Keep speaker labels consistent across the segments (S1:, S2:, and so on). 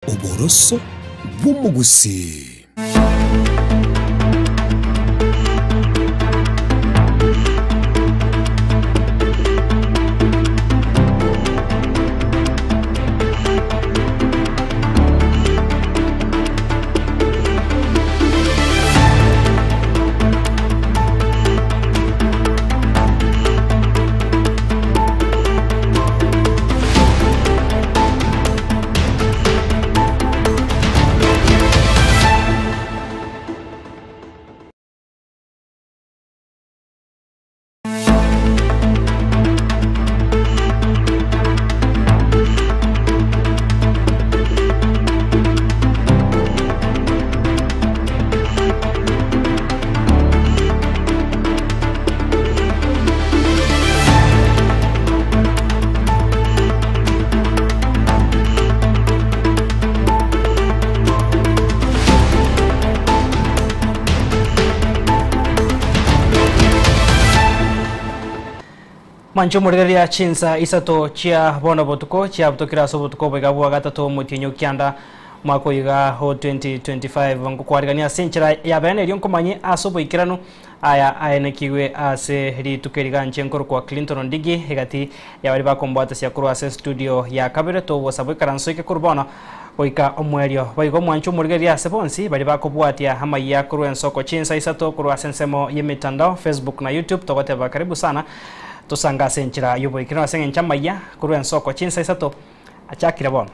S1: Oboroso bw'omogusii.
S2: Mwanche omorigereria chinsa isato chia bono botuko chiabutokire ase obotuko oboiga bwa gatato omotienyi o kianda omwaka oiga o 2025 ngokwarigania ase enchera ya bene erio nkomanye ase oboikeranu Aya aenekigwe ase rituko eri ganche nkorokwa Clinton Ondigi, egati y'abaria bakombwatasia korwa ase estudio ya kabere togosaba oikaranse oike korwa bono goika omoerio. Boigo mwanche omorigereria ase bonsi baria bakobwatia amayia korwa ensoko chinsa isato korwa ase ensemo y'emetandao Facebook na YouTube togoteba karibu sana tosange ase enchera y'oboikeranu ase eng'encho amayia korwa ensoko chinsa isato achakire bono.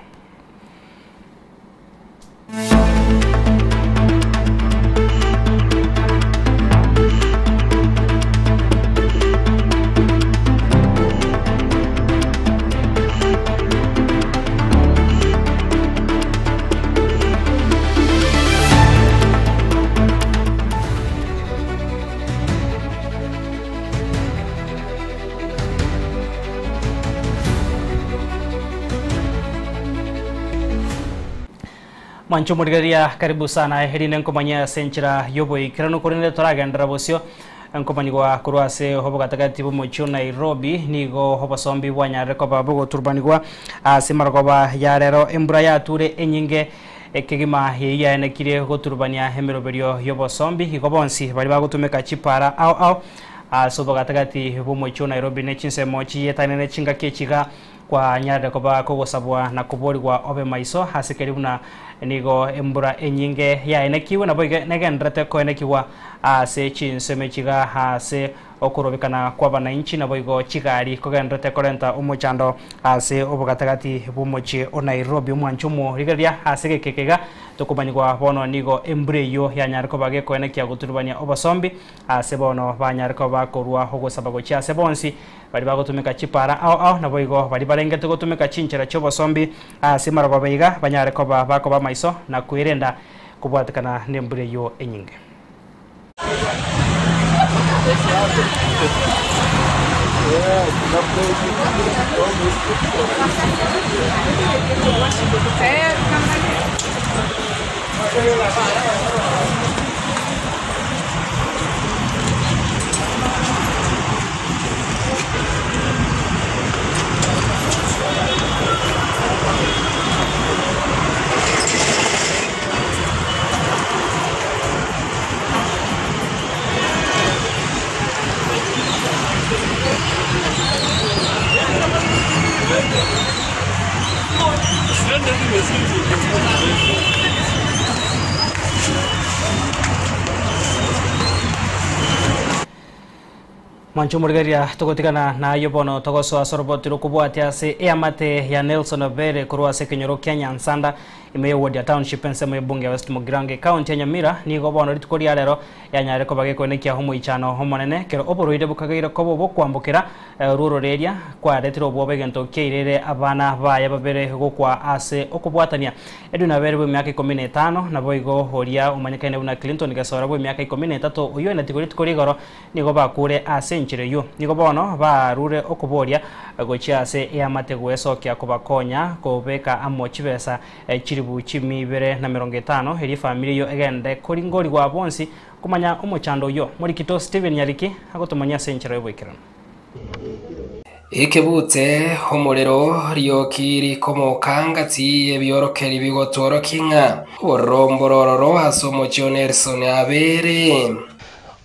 S2: Mwanche omorigereria karibu sana erinde nkomanye ase enchera y'oboikeranu korende toragenderera bosio nkomanyigwa korwa ase obogatagati bw'omochie o Nairobi nigo obosombi bwanyarire koba bogoturubanigwa ase marogoba ya rero embura yature enyinge ekegima eyio yaenekirie goturubania emeroberio y'obosombi igo bonsi baria bagotumeka chipara ao ao ase obogatagati bw'omochie o Nairobi ne chinsemo chiyetanene chingaki echiga Kwanyarire koba kogosabwa na koborigwa obe maiso ase keria buna nigo embura enyinge yaenekigwe, naboigo negendererete koenekigwa ase chinsemo echiga ase okorobekana kw'abanainchi, naboigo chigari kogendererete korenta omochando ase obogatagati bw'omochie o Nairobi. Omwancho omorigereria ase egekeke iga tokomanyigwa bono nigo embura eyio yanyare koba gekoenekia goturubania obosombi ase bono banyare koba bakorua ogosaba gochia ase bonsi Baria bagotumeka chipaara ao ao, naboigo baria barengete gotumeka chinchera chi'obosombi ase marogoba iga banyare koba bakoba amaiso na kwerenda kobwatekana nembura eyio enyinge. Mwanche omorigereria togotigana nayio bono togosoa ase oroboti rokobwatia ase eamate ya Nelson Obere korwa ase ekenyoro kia Nyansanda ime ye ward ya Township ensemo y'ebunge ya West Mugirango ecounty ya Nyamira nigo bono rituko ria rero yanyarire koba gekoenekia omoichano omonene kero oborwaire bokageire koba obokwambokera rw'ororeria kwaretire obwoba egento kiairere abana baye babere gokwa ase okobwatania Edwin Abere bw'emiaka ikomi na etano naboigo oria omanyekaine buna Clinton Gesora bw'emiaka ikomi na etato oyio oenetigwe rituko rigoro Nigo bakuure ase enchera eyio. Nigo bono barure okoboria gochia ase eamate gwesokia kobakonya kobeka amo chibesa chilifu chimia ibere na merongo etano, erio efamiri eyio egende koringorigwa bonsi komanya omochando oyio. Morikito Stephen Nyariki agotomanyia ase enchera y'oboikeranu.
S3: Ekebute omorero rioki rikomoka ngati y'ebiorokeri bigotworokia ng'a obororo mborororo ase omochie o Nelson abere.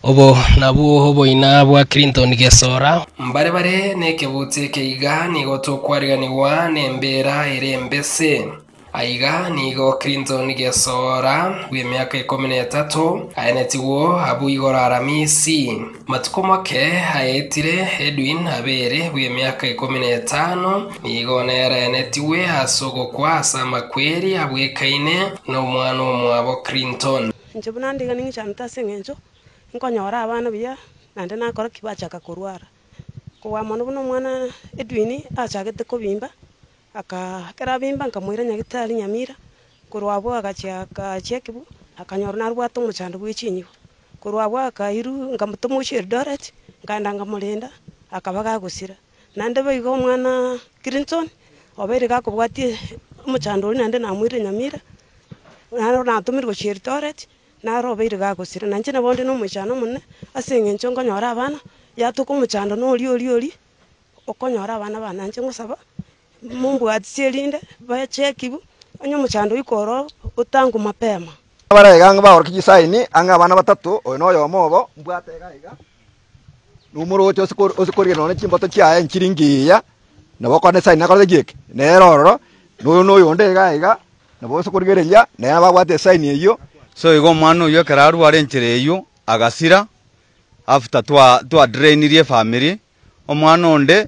S3: Obo nabwo oboina bwa Clinton Gesora. Mbare bare nekebute eke iga nigo tokwariganigwa nembera ere embese. Aiga nigo Clinton Gesora bw'emiaka ikomi na etato aenetigwe abwo igoro Aramisi. Matuko make aetire Edwin Abere bw'emiaka ikomi na etano nigo nere aenetigwe ase ogokwa ase amakweri abwekaine nomwana omwabo Clinton.
S4: Inche buna nde iga ning'ichanete ase eng'encho nkonyora abana buya, naende nakora ki? Bachaka korwara. Kobua mono buna omwana Edwin achagete kobimba, Aka ekero abimba nkamoira nyagetari Nyamira, korwa abwo agachia akachekiwa, akanyora narobwate omochando bwe chinyigo. Korwa abwo akairwa nkamotoma gochia Eldoret, nkaenda nkamorenda, akaba gagosira. Naende boigo omwana Clinton, obeire gakobwatia omochando oria naende namoirire Nyamira, naro natomirwe gochia Eldoret, naro obeire gagosira. Na inche nabo onde na omoichano omonene, ase eng'encho nkonyora abana, yatoka omochando na oria oria oria. Okonyora abana bane inche ngosaba, mombwatisie erinde bachekigwe, onye omochando oika ororo, otangwe mapema.
S5: Abare iga ang'e baorokia chisaini, ang'e abana batato, oyo noyomo obo, mbwate iga iga, nomoroche ase ase korigia nonya chimboto chiaye nchiri ngiya, nabo okore esaini nakorete ki eke, nere ororo, na oyo noyonde iga iga, nabo ase korigereria, nere nababwate esaini eyio.
S6: So igo omwana oyio ekero arware enchera eyio, agasira, after twa twadrainirie efamiri, Omwana onde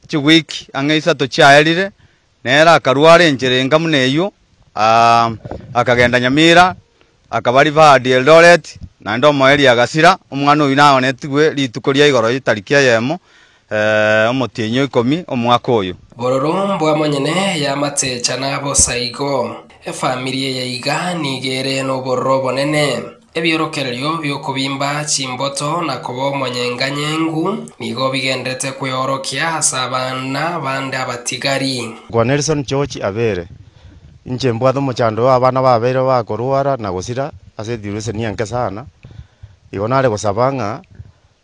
S6: chiwiki ang'e isato chiaerire, nere akarwara enchera enga buna eyio, akagenda Nyamira, akaba referred Eldoret, naende omoerio agasira, omwana oyio naonetigwe rituko ria igoro etariki eyemo, omotienyi o ikomi omwaka oyo.
S3: Bororo mbwa monyene y'amatecha nabosa igo. Efamiri eye iga nigo ere nobororo obonene. Ebiorokererio bi'okobimba chimboto na koba omonyenganyengu nigo bigenderete kweorokia ase abana bande abatigari.
S7: Kwa Nelson George Abere, Inche mbwate omochando oyo abana babeire bakorwara na gosira ase eduration enke sana, igo nare gosaba ng'a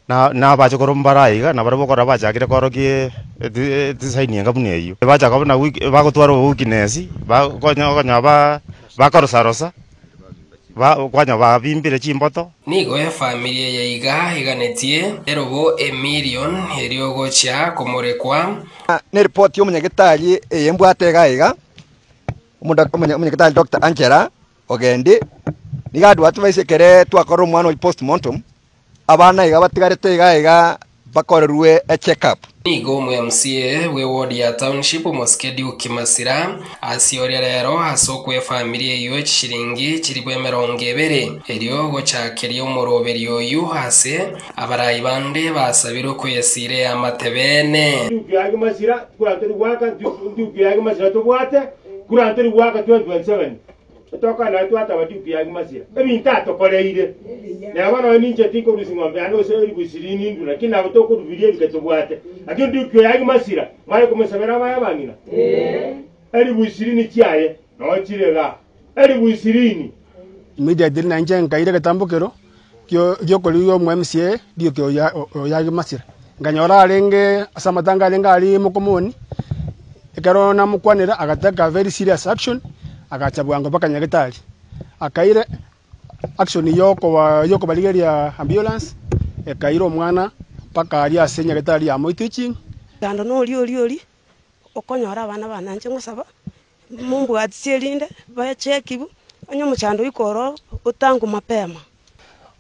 S7: na nabachokoro mbare aiga nabarabwo okora bachakire korokia edesign enga buna eyio. Bachaka buna weak bagotwara oboweakness, bakonya okonya ba bakorosarosa, ba kwanya babimbire chimboto.
S3: Nigo efamiri eye iga eganetie erobo emilion erio gochia komorekwa.
S5: Neripoti y'omonyagetari eye mbwate iga iga, omonyagetari Doctor Angela Ogendi, nigo adwa-advise ekere twakorire omwana oyio postmortem, Abana iga batigarete iga iga bakorerwe echeck up.
S3: Nigo omo-MCA bwe ward ya Township Omosike Duke Masira asioria rero ase okwa efamiri eyio chishiringi chilifu emerongo ebere erio gochakeria omoroberio oyio ase abarai bande basabirwe koyesiira eamate bene.
S8: Duke yage masira kura tori gwaka Duke yage masira tobwate kura tori gwaka 2027 Toka naye twataba Duke yage masira ebinto atokoreire. Neba nonya ninche tinkorusia ng'ombe yane gose elifu ishirini indwe lakini nabo tokorubiria ebike tobwate. Lakini Duke yage masira mware komosabera abaye abang'ina? Elifu ishirini chiaye noo chire igaa. Elifu ishirini.
S9: Immediately nainche nkaira egetambokero kio giokorigia omo MCA Duke Oyagi Masira. Nkanyora arenge ase amatanga arenge aria Mokomoni, ekero namokwanera agatake very serious action, agacha bwango mpaka Nyagetari. Akaira action yokoba yokobarigeria ambulance, ekaira omwana mpaka aria ase Nyagetari ya Moi Teaching.
S4: Kando noria oria oria okonyora abana bane inche ngosaba, mombwatisie erinde bachekigwe, onye omochando oika ororo, otangwe mapema.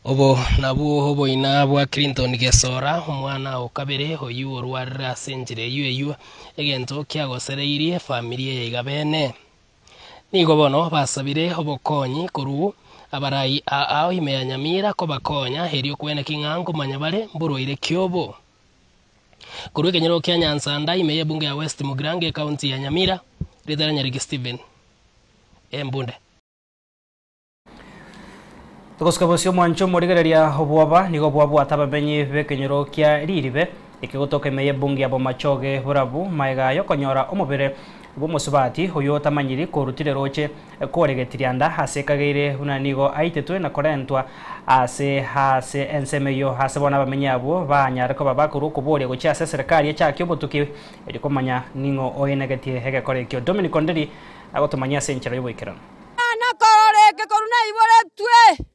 S3: Obo nabwo oboina bwa Clinton Gesora, omwana o kabere oyio orwarire ase enchera eyio eyio, egento kiagosereirie efamiri eye iga bene. Nigo bono basabire obokonyi korwa abarai aa ime ya Nyamira kobakonya erio kweneki ng'a nkomanya bare mborwaire ki obo. Korwa ekenyoro kia Nyansanda ime y'ebunge ya West Mugirango ekaunti ya Nyamira, Ritera Nyariki Stephen, Embunde.
S2: Togosuka bosio omwancho omorigereria obwoba nigo bwabwate abamenyi b'ekenyoro kia Riribe ekegotoka ime y'ebunge ya Bomachoge Borabu maega y'okonyora omobere Bw'omosubati oyio otamanyiri korutire roche kore getirianda ase ekageire buna nigo aitetwe na korentwa ase ase ensemo eyio ase bono abamenyi abwo banyare koba bakorwa okoboria gochia ase eserekari echake obotuki erio komanya ning'o oenegetie egekora ekio. Dominic Onderi agotomanyia ase enchera y'oboikeranu.
S10: Nakorora eke korwa naiboretwe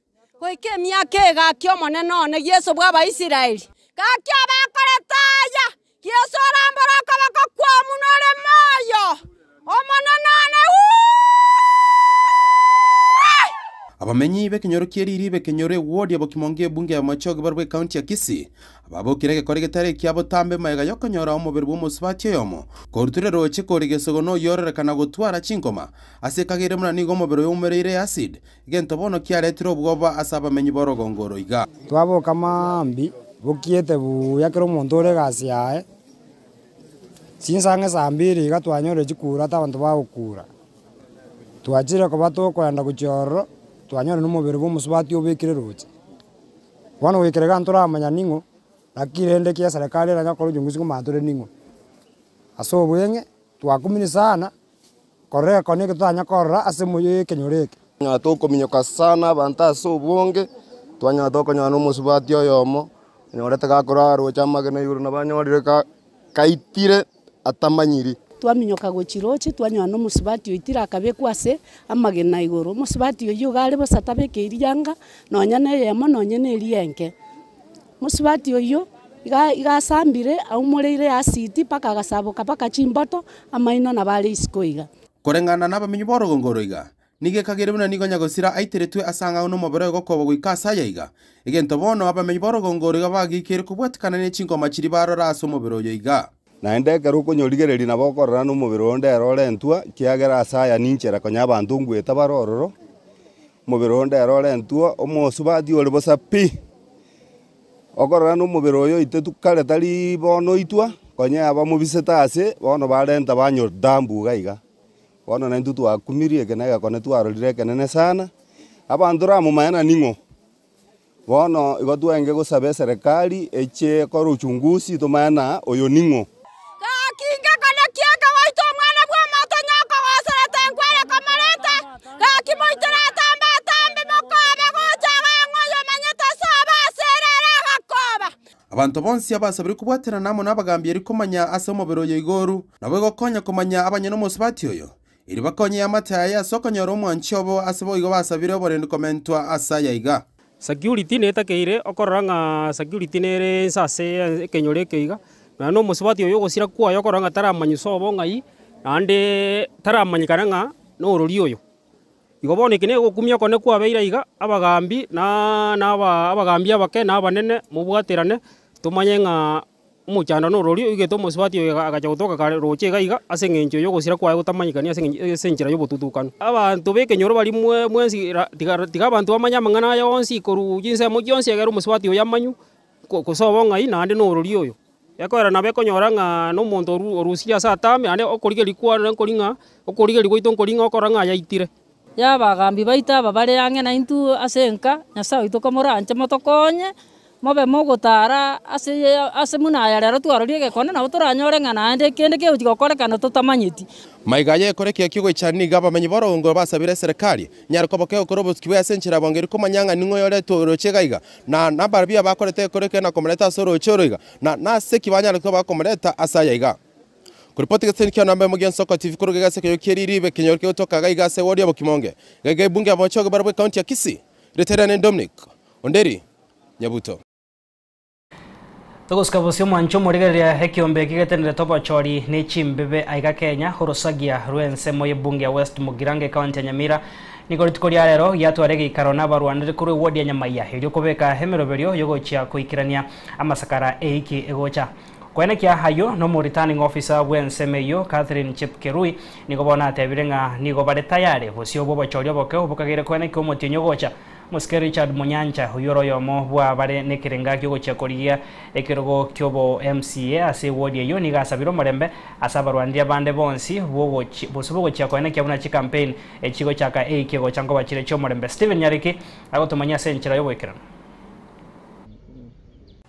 S10: goika emiaka eye, gaki Omonene one, Yeso bw'Abaisraeli, gaki abakorete aya, Yeso orambore okoboko kwao buna ore moyo, Omonene one, Wuuee!
S11: Abamenyi b'ekenyoro kie riiri b'ekenyoro ewodi ya Bokimonge ebunge ya Bomachoge barabwo ekaunti ya Kisii babokire egekora getari ekia botambe magega y'okonyora omobere bw'omosubati oyomo koruture roche kore gesogo noyororekana gotwara chinkoma ase ekageire buna nigo omobere oyo oumereire acid Egento bono kiaretire obwoba ase abamenyi b'orogongo oro iga.
S12: Twaboka mambia, bokiete buya kera omonto ore egasi yaye, chinsa ang'e saa mbiri iga twanyorire chikura ata abanto bagokura. Twachire koba tokoenda gochia ororo, twanyorire na omobere bwa omosubati obekire roche. Bono goikera iga ntoramanya ning'o, lakini rende ki eserekari eranye gokora uchunguzi komanya tore ning'o. Ase obweng'e, twakumire sana. Korora ekona eke totanya korora ase emoyo y'ekenyoro eke.
S13: Twanyora tokominyoka sana abanto ase obonge, twanyora tokonyora na omosubati oyomo, onyorete gakorara roche amagena igoro nabo anyorire ka kaitire atamanyiri.
S14: Twaminyoka gochia roche, twanyora na omosubati oitire akabekwa ase amagena igoro. Omosubati oyio iga are bosa tabekeiri yanga, nonya na eyemo nonya na eria enke. Mosubati oyio iga iga asambire aumoreire asiti mpaka agasaboka mpaka chimboto, amaino nabo are isiko iga.
S11: Koreng'ana nabamenyi b'orogongo oro iga, nigo ekagere buna nigo nyagosira aiteretwe ase ang'ao nomobere oye gokoba goika ase aya iga. Egento bono abamenyi b'orogongo oro iga bageikeire kobwatikana ne chingoma chiria barora ase omobere oyo iga.
S13: Naende ekero okonyorigereria nabo okorora nomobere onde ere orentwa, ekiagera ase aya ninchera konya abanto ngweta bare ororo, omobere onde ere orentwa, omosubati ore bosa pi. Okorora nomobere oyo oitetwe kare tari bono oitwa, konya abamobisete ase, bono barenta banyodambu iga iga. Bono naintwe twakumirie eke na egekone twarorire ekenene sana, abanto ramomanye na ning'o. Bono igo twenge gosaba eserekari eche ekore uchunguzi tomanye na oyo ning'o.
S10: Gaki ngekone ki'eke goita omwana bw'omonto onye okogoserete nkware komorenta, gaki moitere atambe atambe mokobe gocha agang'u oyomanyete ase obo ase ere ere agakoba.
S11: Abanto bonsi abasabire kobwaterana amo nabagambi eri komanya ase omobere oyo igoru, nabo egokonya komanya abanyene omosubati oyo, Erio bakonye eamate yaye ase okonyora omwanchi obo ase boigo basabire oborendi komentwa ase aya iga.
S15: Security netakeire okorora ng'a security nere inse ase ekenyoro eke iga, nonya na omosubati oyo ogosira kwaye okorora ng'a taramanywa sobo ng'ai, naende taramanyekana ng'a norori oyo. Igo bono eke negokumia okone kwabeire iga, abagambi na na aba abagambi abake na abanene mobwaterane, tomanye ng'a. Omochando norori oigete omosubati oyo agacha gotoka kare roche iga iga ase engencho y'ogosira kwaye gotamanyekani ase eng'encho ase enchera y'obotutukanu. Abanto b'ekenyoro baria mwe mwensi ra tiga tiga abanto bamanye amang'ana aya onsi korwa chinsemo chionsi ekero omosubati oyo amanywe ko gose obong'ai naende norori oyo. Ekoera nabo ekonyora ng'a na omonto oru orusirie ase atame naende okorigereria kwane nkori ng'a okorigereria gwaito nkori ng'a okorora ng'a ayaitire.
S16: Y'abagaambi baito aba bare ang'e naintwe ase enka, Nyasae oito komoranche motokonye, mobe mogotaara ase ase buna aya rero twarorie egekone, nabo toranyore ng'a naende kende kegochia gokorekana totamanyeti.
S11: Maiga aye ekore ekiya ki'ogoichana nigo abamenyi b'orogongo basabire eserekari nyare koba kegokora obotuki bwaye ase enchera ya bwango erio komanya ng'a ning'o oyoretwe orooche iga iga, na nabarabwo abakorete egekoro ekere na komoreta ase orooche oro iga, na nase ki banyare koba bakomoreta ase aya iga. Koripoti getaseni kia namba emo gi'Ensoko TV koruga egasi ekenyoro kie riribe ekenyoro kegotoka iga iga ase ewodi ya Bokimonge, iga iga ebunge ya Bomachoge barabwo ekaunti ya Kisii. Rieta Dominic Onderi Nyabuto.
S2: Togosika bosio omwancho omorigereria ekiombe eki getenerete obochori ne chimbebe aiga Kenya orosagia rw'ensemo y'ebunge ya West Mugirango ekaunti ya Nyamira nigo rituko ria rero giatwara egeikaro nabarwanire korwa ewodi ya Nyamaiya erio kobeka emeroberio yogochia koikerania amasakara eiki egocha. Koenekia ayio nomo returning officer bw'ensemo eyio Catherine Chepkerui nigo bono atebire ng'a nigo bare tayari bosio bw'obochori oboke obokageire koenekia omotienyi ogocha. Omosike Richard Munyancha oyio ore oyomo bwa bare nekerenga kiogochia korigia ekerogo kiobo MCA ase ewodi eyio nigo asabire omorembe ase abarwaniri abande bonsi bwogochi bosio bogochia koenekia buna chicampaign echigochaka eiki egocha nkoba chire chiomorembe. Stephen Nyariki agotomanyia ase enchera yoboikeranu.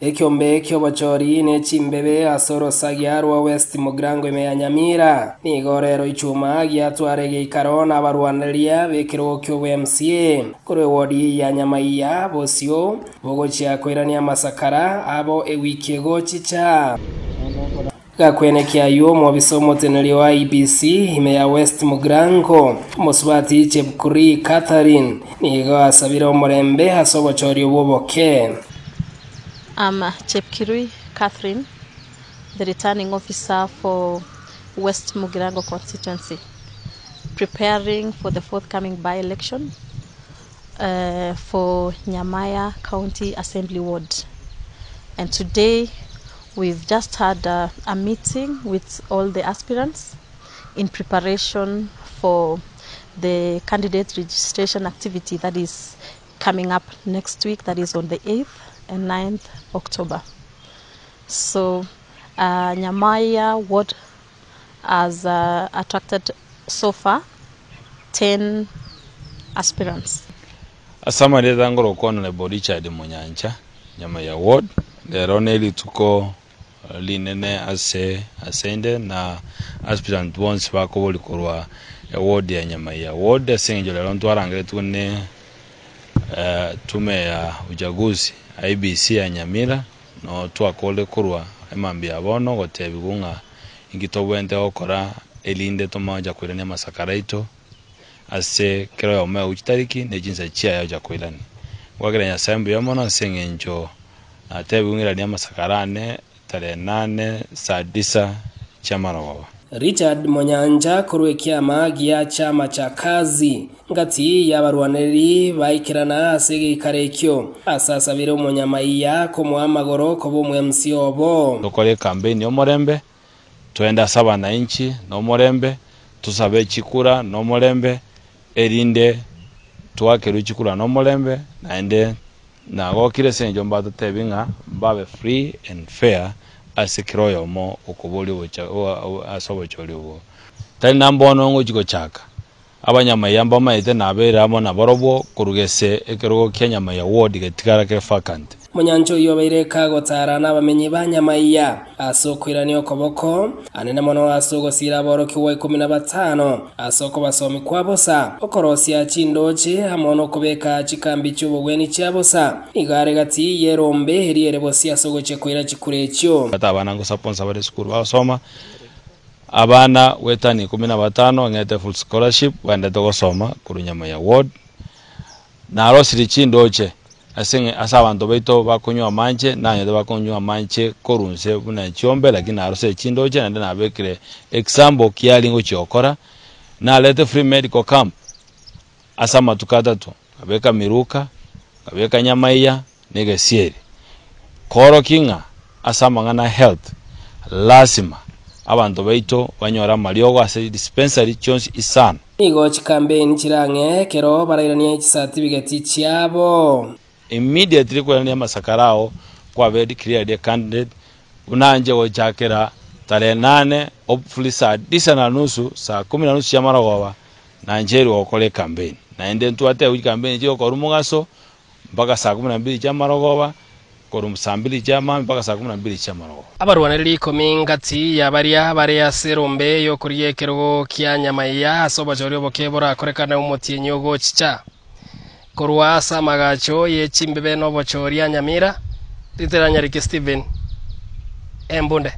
S3: Ekiombe ki'obochori ne chimbebe ase orosagia rwa West Mugirango ime ya Nyamira nigo rero ichuma giatwara egeikaro na abarwanereria b'ekerogo ki'obo-MCA korwa ewodi ya Nyamaiya bosio bogochia koirania amasakara abo ewiki egochicha. Gakwenekia ayio omobisa omoteneneri o IEBC ime ya West Mugirango, omosubati Chepkurui Catherine, nigo asabire omorembe ase obochori obwo oboke.
S17: I'm Chepkirui Catherine, the returning officer for West Mugirango constituency, preparing for the forthcoming by-election for Nyamaiya County Assembly Ward. And today we've just had a meeting with all the aspirants in preparation for the candidate registration activity that is coming up next week, that is on the 8th and 9th October. So Nyamaiya ward has attracted so far 10 aspirants.
S18: Ase amarieta ngorokwa Honourable Richard Monyancha, Nyamaiya Ward, rero nerituko rinene ase ase inde na aspirant bonsi bakobori korwa eward ya Nyamaiya Ward ase eng'encho rero ntwarangeretwe ne tume ya uchaguzi IEBC ya Nyamira no twakore korwa emambia ya bono gotebiwa ng'a inki tobwenerete gokora erinde tomache koirania amasakara aito ase kera oyomo egochi chitariki na chinsa chiaye ocha koirania. Ngwakera Nyasaye mbuya mono ase eng'encho natebiwe ng'iranie amasakara ane tarehe 8 saa 9 chiamarogoba.
S3: Richard Monyancha korwa ekiama gia Chama cha Kazi ngati y'abarwanereri baikerana ase egeikaro ekio ase asabire omonyamaiya komoa amagoro koba omo-MC obo.
S18: Tokore ekampeni ya omorembe, twende ase abananchi na omorembe, tosabe chikura na omorembe, erinde twakerwe chikura na omorembe, naende nagokire ase eng'encho mbatotebi ng'a mbabe free and fair ase kera oyomo okoboria ase obochori obwo. Tari nambono ngochi gochaka abanyamaiya mbamaete nabeire amo nabarobwo korugese ekerogo kia Nyamaiya ward getigara kere vacant.
S3: Monyancha oyio obeire kagotara nabamenyi ba Nyamaiya ase okoirania okoboko anene mono ase ogosira aborokigwa 15 ase okobasomi kwa bosa, okorosia chindoche amo nokobeka chikambi chi'obogweni chia bosa. Nigo are gati y'erombe eria ere bosie ase ogochia koira chikura echio.
S18: Ata abana ngosaponsa bare esukuru bagosoma, abana goetania 15 ng'ete full scholarship baendete gosoma korwa Nyamaiya ward. Narosirie chindoche ase ase abanto baito bakonywa amanche, nanyete bakonywa amanche korwa nse buna chiombe, lakini narosirie chindoche naende nabekire example kiaria ngochia gokora. Narete free medical camp ase amatuko atato, nkabeka Miruka, nkabeka Nyamaiya na Egesieri. Koorokia ng'a ase amang'ana a health lasima abanto baito banyore amariogo ase dispensary chionsi isano.
S3: Nigo chikampeni chirang'e ekero barairanie chisatibigeti chiabo.
S18: Immediately koirania amasakara ao kwabe declared a candidate buna inche gochakera tarehe 8 hopefully saa tisa na nusu saa kumi na nusu chiamarogoba nanche gokora ecampaign. Naende ntwatebwa chicampaign chigokorwa mogaso mpaka saa 12 chiamarogoba, korwa saa 2 chiamambia mpaka saa 12 chiamarogoba.
S3: Abarwanereri 10 ngati ya baria bare ase erombe y'okoria ekerogo kia Nyamaiya ase obochori oboke borakorekane omotienyi ogochicha. Korwa ase amagacho ye chimbebe na obochori a Nyamira, Riteranyariki Stephen, Embunde.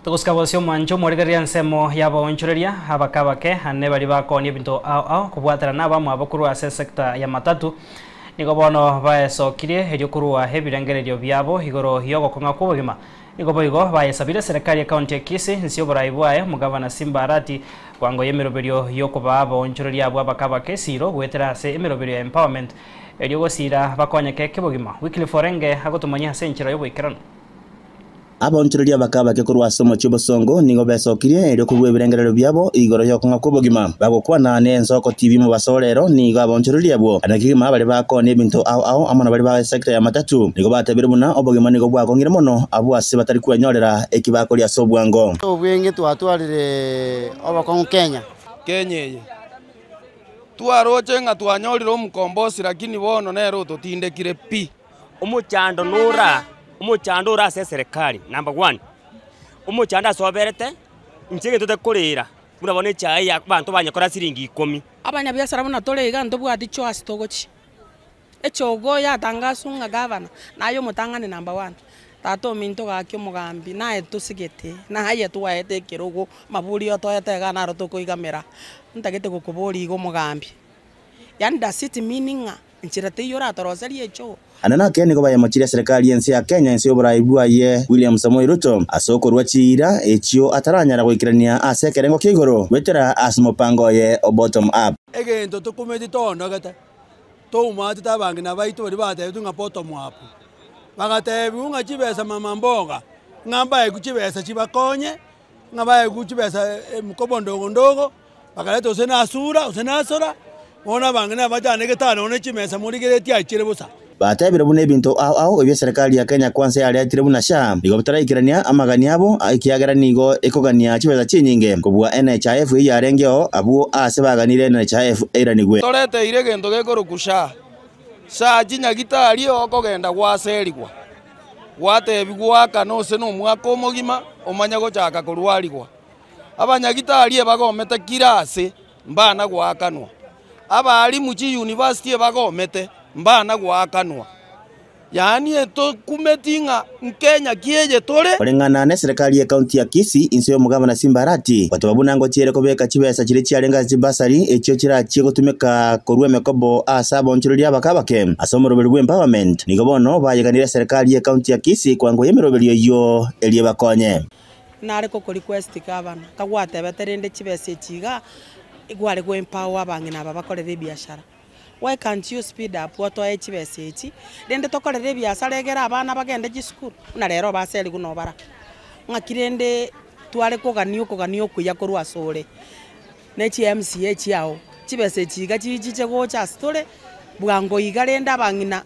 S2: Togosika bosio omwancho omorigereria ensemo y'abaonchoreria abake abake ane baria bakoonia ebinto ao ao kobwaterana abamwabo korwa ase esekta ya matatu. Nigo bono baesokirie erio korwa ebirengererio biabo igoro y'ogokong'a kw'obogima. Nigo boigo bayesabire serikali ya county ya Kisii nsi oborai bwaye omogavana Simba Arati bwango y'emeroberio y'okobaa abaonchoreria abwo abake abake esiro goetera ase emeroberio ya empowerment erio gosira bakonyeke kebogima. Wycliffe Orenge agotomanyia ase enchera y'oboikeranu.
S19: Abaonchoreria abake abake korwa ase omochie obosongo nigo besokirie erio korua ebirengererio biabo igoro y'okong'a kw'obogima. Bagokwana n'Ensoko TV mobaso orero nigo abaonchoreria abwo ane kegima baria bakoonia ebinto ao ao amo na baria ba sector ya matatu nigo batebire buna obogima nigo bwakong'ire mono abwo ase batari kwenyorera eki bakoria ase obwango.
S20: Obweng'e twatwarire obokong'u Kenya.
S21: Kenya eye twaroche ng'a twanyorire omokombosi lakini bono nere ototindekire pi. Omochando nora, omochando ore ase eserekari number one, omochando ase oberete, inche egento tokorera buna bono echae ya abanto banyekora siringi ikomi.
S22: Abanyabiasara buna tore iga ntobwati choasi togochia. Echogo yatangaswa ng'a gavana naye omotang'ani number one, tata ominto gaki omogambi naye tosigete, naye twaete ekerogo, amaburi otoete igaa naro tokoigamera, ntagete gokoboria iga omogambi, yaani does it mean ng'a nchera teiyo oratoroserie echoo?
S19: Ande nake nigo bayemochirie eserekari y'ense ya Kenya inse y'oborai bwaye William Samoei Ruto ase okorua chiira echio ataranyara goikerania ase ekerengo kia igoro goetera ase omopango oye o Bottom Up.
S23: Egento tokumeti toondogete, toumatete abang'ina baito baria batebetwe ng'a bottom up, bagatebiwa ng'a chibesa mama mboga, ng'a mbaegwe chibesa chibakonye, ng'a baegwe chibesa mkopo ndogo ndogo, bakareta gose na asura gose na asora, bono abang'ina abachanegete aro nonya chimesa morigereretie aichire bosa.
S19: Batebire buna ebinto ao ao ebio eserekari ya Kenya Kwanza yaretire buna SHA nigo bitaraikerania amagani abo ekiagera nigo ekogania chibesa chinyinge kobua NHIF eyio yarengeo abwo aase baganire NHIF eiranigwe.
S24: Toreteire egento gekorokwa SHA. SHA chinyagitari okogenda gwaserigwa, gwatebigwa oakane ose nomwaka omogima omanye gochaka korwarigwa. Abanyagitari ebagomete kira ase mbana goakanwa, abalimu chiuniversity ebagomete mbana goakanwa, yaani etokumeti ng'a nkenya ki eye tore.
S19: Koreng'ana neserekari y'ecounty ya Kisii inse y'omogabana Simba Arati, goteba buna ngochiere kobeka chibesa chiria chiarenge ase chibasari echio chirachie gotumeka korwa emekobo ase abaonchoreria abake abake ase omoroberi bw'empowerment. Nigo bono bayeganire eserekari y'ecounty ya Kisii kwangoyia emeroberio eyio erio ebakonye.
S22: Nare goko request gavana, kagwatebete rende chibesa echi igaa, gware go empower abang'ina aba bakorere ebiashara. Why can't you speed up otoe chibesa echi, rende tokorere ebiasara egere abana bagende chisukuru? Buna rero obaserigwe nobara, ng'aki rende tware kogania okogania okuya korwa asore, ne chi MCA chiago, chibesa echi iga chichiche gocha ase tore, bwango iga rende abang'ina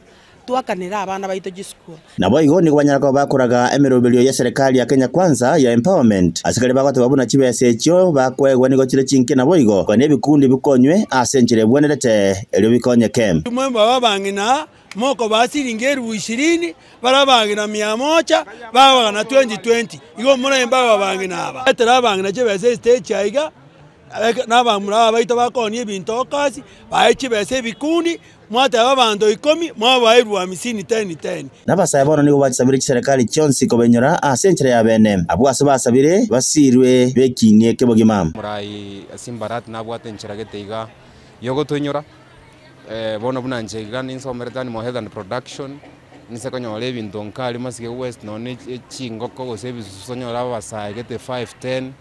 S22: Twakanere abana baito chisukuru.
S19: Naboigo nigo banyara koba bakoraga emeroberio y'eserekari ya Kenya Kwanza ya empowerment. Asikari bagoteba buna chibesa echio bakoegwa nigo chire chinke naboigo kogania ebikundi bikonywe ase enchera ebwenerete erio bikonyeke.
S23: Mwemba b'abang'ina mokobaa siringi elifu ishirini, bare abang'ina mia moja, babagana twenty twenty. Igo moraimbe abang'ina aba. Retera abang'ina chibesa estage aiga, na abamura aba baito bakoonia ebinto okasi, bae chibesa ebikundi, Mwateba abanto ikomi, mwabaa elifu hamsini teni teni.
S19: Nabasae bono nigo bachisabire chiserekari chionsi kobenyora ase enchera ya bene. Abwo ase basabire basirwe bekinie kebogima.
S25: Morai Simba Arati nabwate enchera gete iga yogotoinyora, bono buna inche iga ninsomerete Animal Health and Production, ninse konyora ebinto nkari Masige West nonye na chingoko gose ebisusu onyore abasae gete five, ten,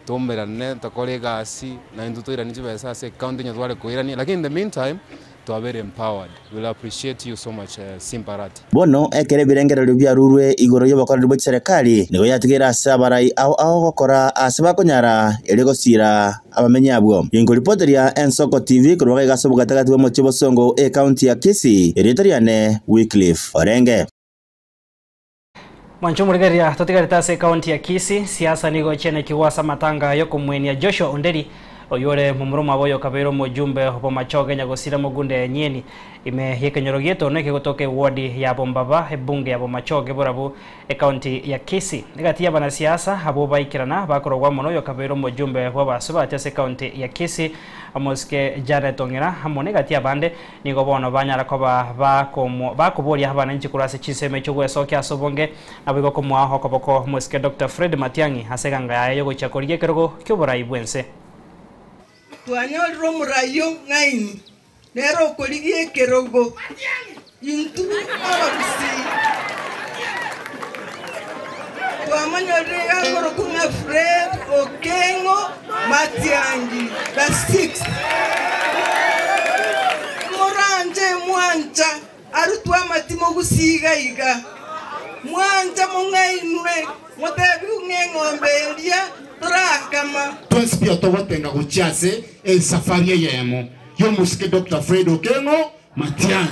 S25: Toumerane tokore egasi na intwe toiranie chibesa ase ecounty onye tware koirania lakini in the meantime twabere empowered will appreciate you so much Simba Arati.
S19: Bono ekero ebirengererio biarurwe igoro y'obokoreri bwe chiserekari, nigo yatigaire ase abarai ao ao gokora aase bakonyara erio gosiira abamenyi abwo. Ginkoripoteria Ensoko TV korwa gaiga ase obogatagati bw'omochie Bosongo ecounty ya Kisii, erieta riane Wycliffe Orenge.
S2: Mwanche omorigereria totigarete ase ekaunti ya Kisii, siasa nigo chienekigwa ase amatanga yokomwenia Joshua Onderi oyio ore momura omwabo oyo okabeire omojumbe bw'amachoge nyagosira Mogunde Nyeni ime y'ekenyoro gi'etono ekegotoka eward ya Bombaba ebunge ya Bomachoge borabu ekaunti ya Kisii. Egati y'abanasiasa abwo baikerana bakorogwa amo noyo okabeire omojumbe bw'abasubati ase ekaunti ya Kisii Omosike Janet Ong'era amo negati y'abande Nigo bono banyara koba bakoboria abananchi korwa ase chinsemo echio gwesokia ase obonge, naboigo komoa okoboko omosike Doctor Fred Matiang'i ase eganga yaye yogochia korigia ekerogo ki'oborai bw'ense.
S26: Twanyorire omorai ong'aini, nere okorigia ekerogo. Intwe abagusii twamonyorire iga akorokwa ng'a Fred Okengo Matiangi the sixth. Moranche mwancha arutwe amatimo gusii iga iga, mwancha mong'ainwe motebiwe ng'a eng'ombe eria torakama.
S27: Twensi pi togotenga gochia ase esafari eyemo y'omosike Doctor Fred Okengo Matiang'i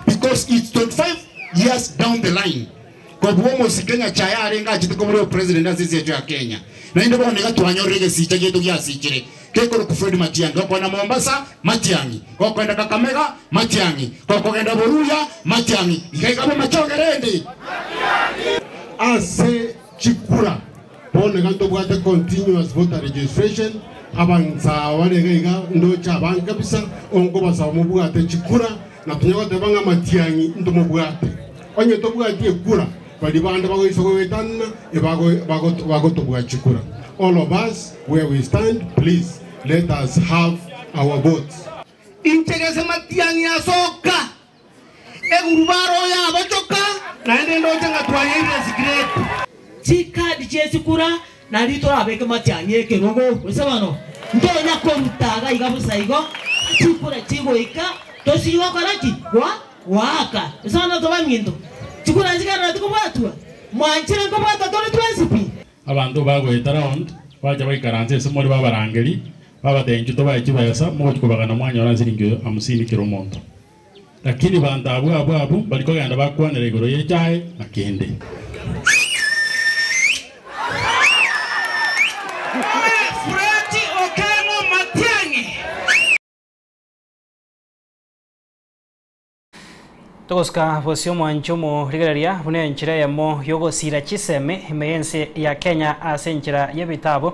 S27: because it's 25 years down the line kobua omosike Nyachae arenge achete kobora obopresident ase ense yaito ya Kenya. Naende bono iga twanyorire egesicha giaito giasichire. Gekoroku Fred Matiang'i, gokoenda Mombasa, Matiang'i, gokoenda Kakamega, Matiang'i, gokogenda Boruya, Matiang'i, iga iga bomachogere ende.
S1: Ase chikura bono iga ntobwate continuous voter registration, abansa bare iga iga ndoche abange kabisa, onkobasaba mobwate chikura, na tonya goteba ng'a Matiang'i ntomobwate. Onye tobwati ekura, baria bande bagoisa goetanana ebago bagotobua chikura. All of us where we stand, please let us have our votes.
S4: Inche gese Matiang'i asoka, egurubaro yabochoka, naende ndoche ng'a twayeire esikireti.
S5: Chikadi chi'echikura nario torabeke Matiang'i ekerogo, gose bono ntonya koruta iga iga bosa igo, chikura chigoika tosie gokora ki? Goaka. Gose bono tobaminto, chikura nchigenderereti kobwatwa? Mwanchire nkobwatwa tore twensi pi?
S6: Abanto bagoeta round, bacha baikaransa ase more babarangeri, babatebia inchuo tobae chibesa, mogochia kobagana mwanyora nsiringi hamsini kera omonto. Lakini banto abwo abwo abwo mbari kogenda bakwanera igoro y'echae na kende.
S4: Fred Okengo Matiang'i.
S2: Togosuka bosio omwancho omorigereria buna enchera eyemo y'ogosira chisemi ime y'ense ya Kenya ase enchera y'ebitabu.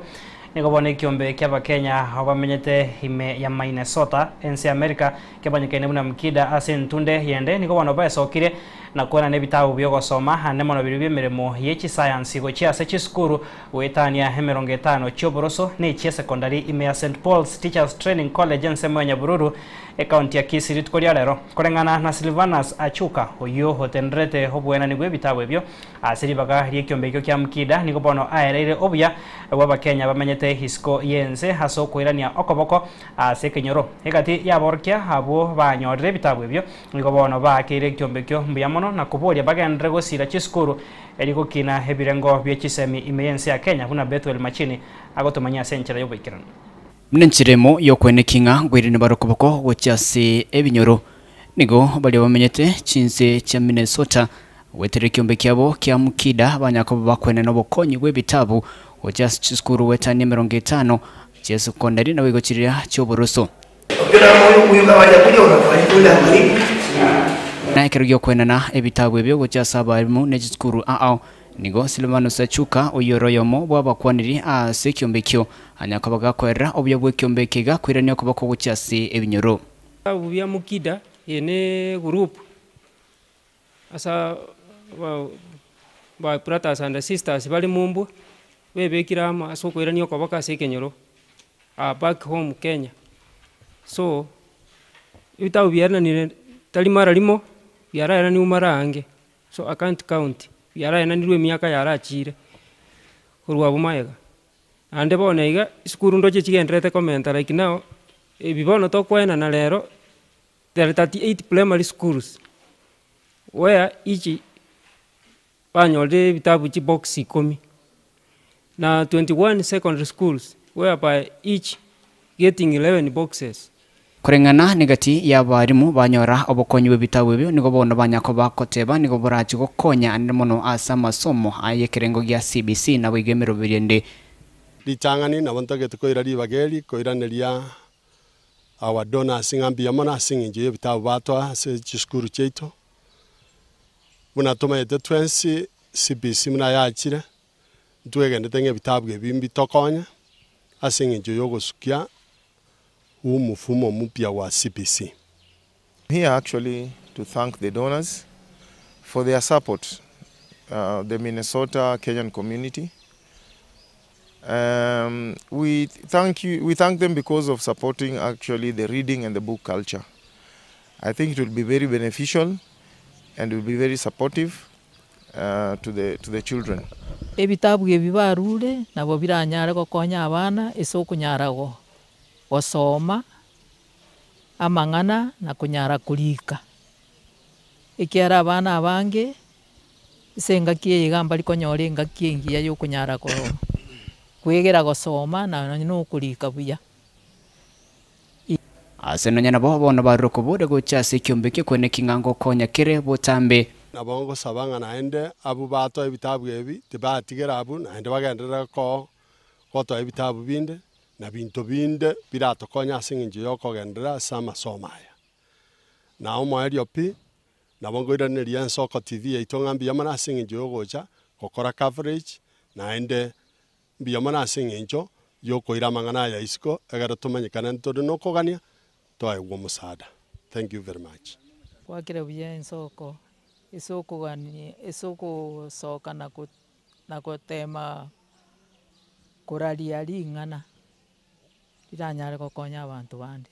S2: Nigo bono ekiombe ki'Abakenya abwo bamenyete ime ya Minnesota, ense ya America, kebanyekaine buna Mkida ase entunde yende nigo bono baesokire na koenana ebitabu bi'ogosoma ande mono biria bi'emeremo ye chisayansi gochia ase chisukuru goetania emerongo etano chi'oboroso na echia sekondari ime ya St Paul's Teachers Training College ensemo ya Nyabururu Ekaunti ya Kisii rituko ria rero. Koreng'ana na Silvanus Achuka, oyio otenderete oboenani bw'ebitabu ebio ase ribaga ri'ekiombe ekio kia Mkida, nigo bono aereire obuya bw'Abakenya bamenyete isiko y'ense ase okoirania okoboko ase ekenyoro. Egati y'aborokia abwo banyorire ebitabu ebio nigo bono baakeire ekiombe ekio mbuya mono na koboria bagenderere gosira chisukuru erio gokina ebirengo bie chisemi ime y'ense ya Kenya buna Bethuel Machini agotomanyia ase enchera y'oboikeranu.
S7: Buna enchera emo y'okweneki ng'a ngoirane bare okoboko gochia ase ebinyoro, nigo baria bamenyete chinse chia Minnesota goetera ekiombe kiabo kia Mukida banyara koba bakwenena obokonyi bw'ebitabu gochia ase chisukuru goetania emerongo etano chia sekondari naboigo chiria chi'oboroso. Na ekero gi'okwenena ebitabu ebio gochia ase abalimu ne chisukuru ao, Nigo Silvanus Achuka, oyio ore oyomo bw'abakwaneri ase ekiombe ekio, anya koba gakoerera obuya bw'ekiombe eke iga koirania okoboko gochia ase ebinyoro.
S15: Ebitabu bia Mukida eye ne group ase ba brothers and sisters bare mombwa bebekire amo ase okoirania okoboko ase ekenyoro back home Kenya. So ebitabu biarenanire tari mara rimo, biaraenanigwe mara aange. So I can't count, biaraenanirwe emiaka yarachire korwa abwo magega. Naende bono iga, esukuru ndoche chigendererete komenta like now, ebi bono tokoenana rero, there are 38 primary schools where each banyorire ebitabu chibox ikomi, na 21 secondary schools whereby each getting 11 boxes.
S7: Koreng'ana negati y'abarimu banyora obokonyi bw'ebitabu ebio, nigo bono banya koba goteba nigo borache gokonya anene mono ase amasomo ay'ekerengo gia CBC naboigo emeroberi ende.
S1: Ritang'ani nabo ntagete koira ribaga eri koiraneria our donors ng'a mbuya mono ase eng'encho y'ebitabu batoa ase chisukuru chiaito. Buna tomanyete twensi CBC buna yachire, ntwegenete ng'a ebitabu ebi mbitokonye ase eng'encho y'ogosukia huu mfumo mpya wa CBC.
S8: Here actually to thank the donors for their support, the Minnesota Kenyan community. We thank you, we thank them because of supporting actually the reading and the book culture. I think it will be very beneficial and will be very supportive to the, to the children.
S9: Ebitabu ebi barure nabo biranyare gokonya abana ase okonyara go gosoma amang'ana na konyara korika. Ekiagera abana abange ase engaki eye iga mbari konyora engaki engiya ya okonyara ko kwegera gosoma na nonye na okorika buya.
S7: Ase nonya nabo bono barure okoboria gocha ase ekiombe ekio kweneki ng'a ngokonya kere botambe.
S1: Nabo ngosaba ng'a naende abwo batoa ebitabu ebi tibatigera abwo naende bagenderere ko gotoa ebitabu binde.
S10: na binto binde biratokonye ase eng'encho ya okogenderera ase amasomo aya. Na omoerio pi, nabo nkoiraneria Ensoko TV yaito ng'a mbuya mono ase eng'encho ya ogocha gokora coverage, naende mbuya mono ase eng'encho ya okoira amang'ana aya isiko egere tomanyekane ntore na okogania twaegwa omosaada. Thank you very much.
S9: Gwakire buya ensoko, ase okogania ase ogosoka na ko na gotema koraria ring'ana riranyare gokonya abanto bande.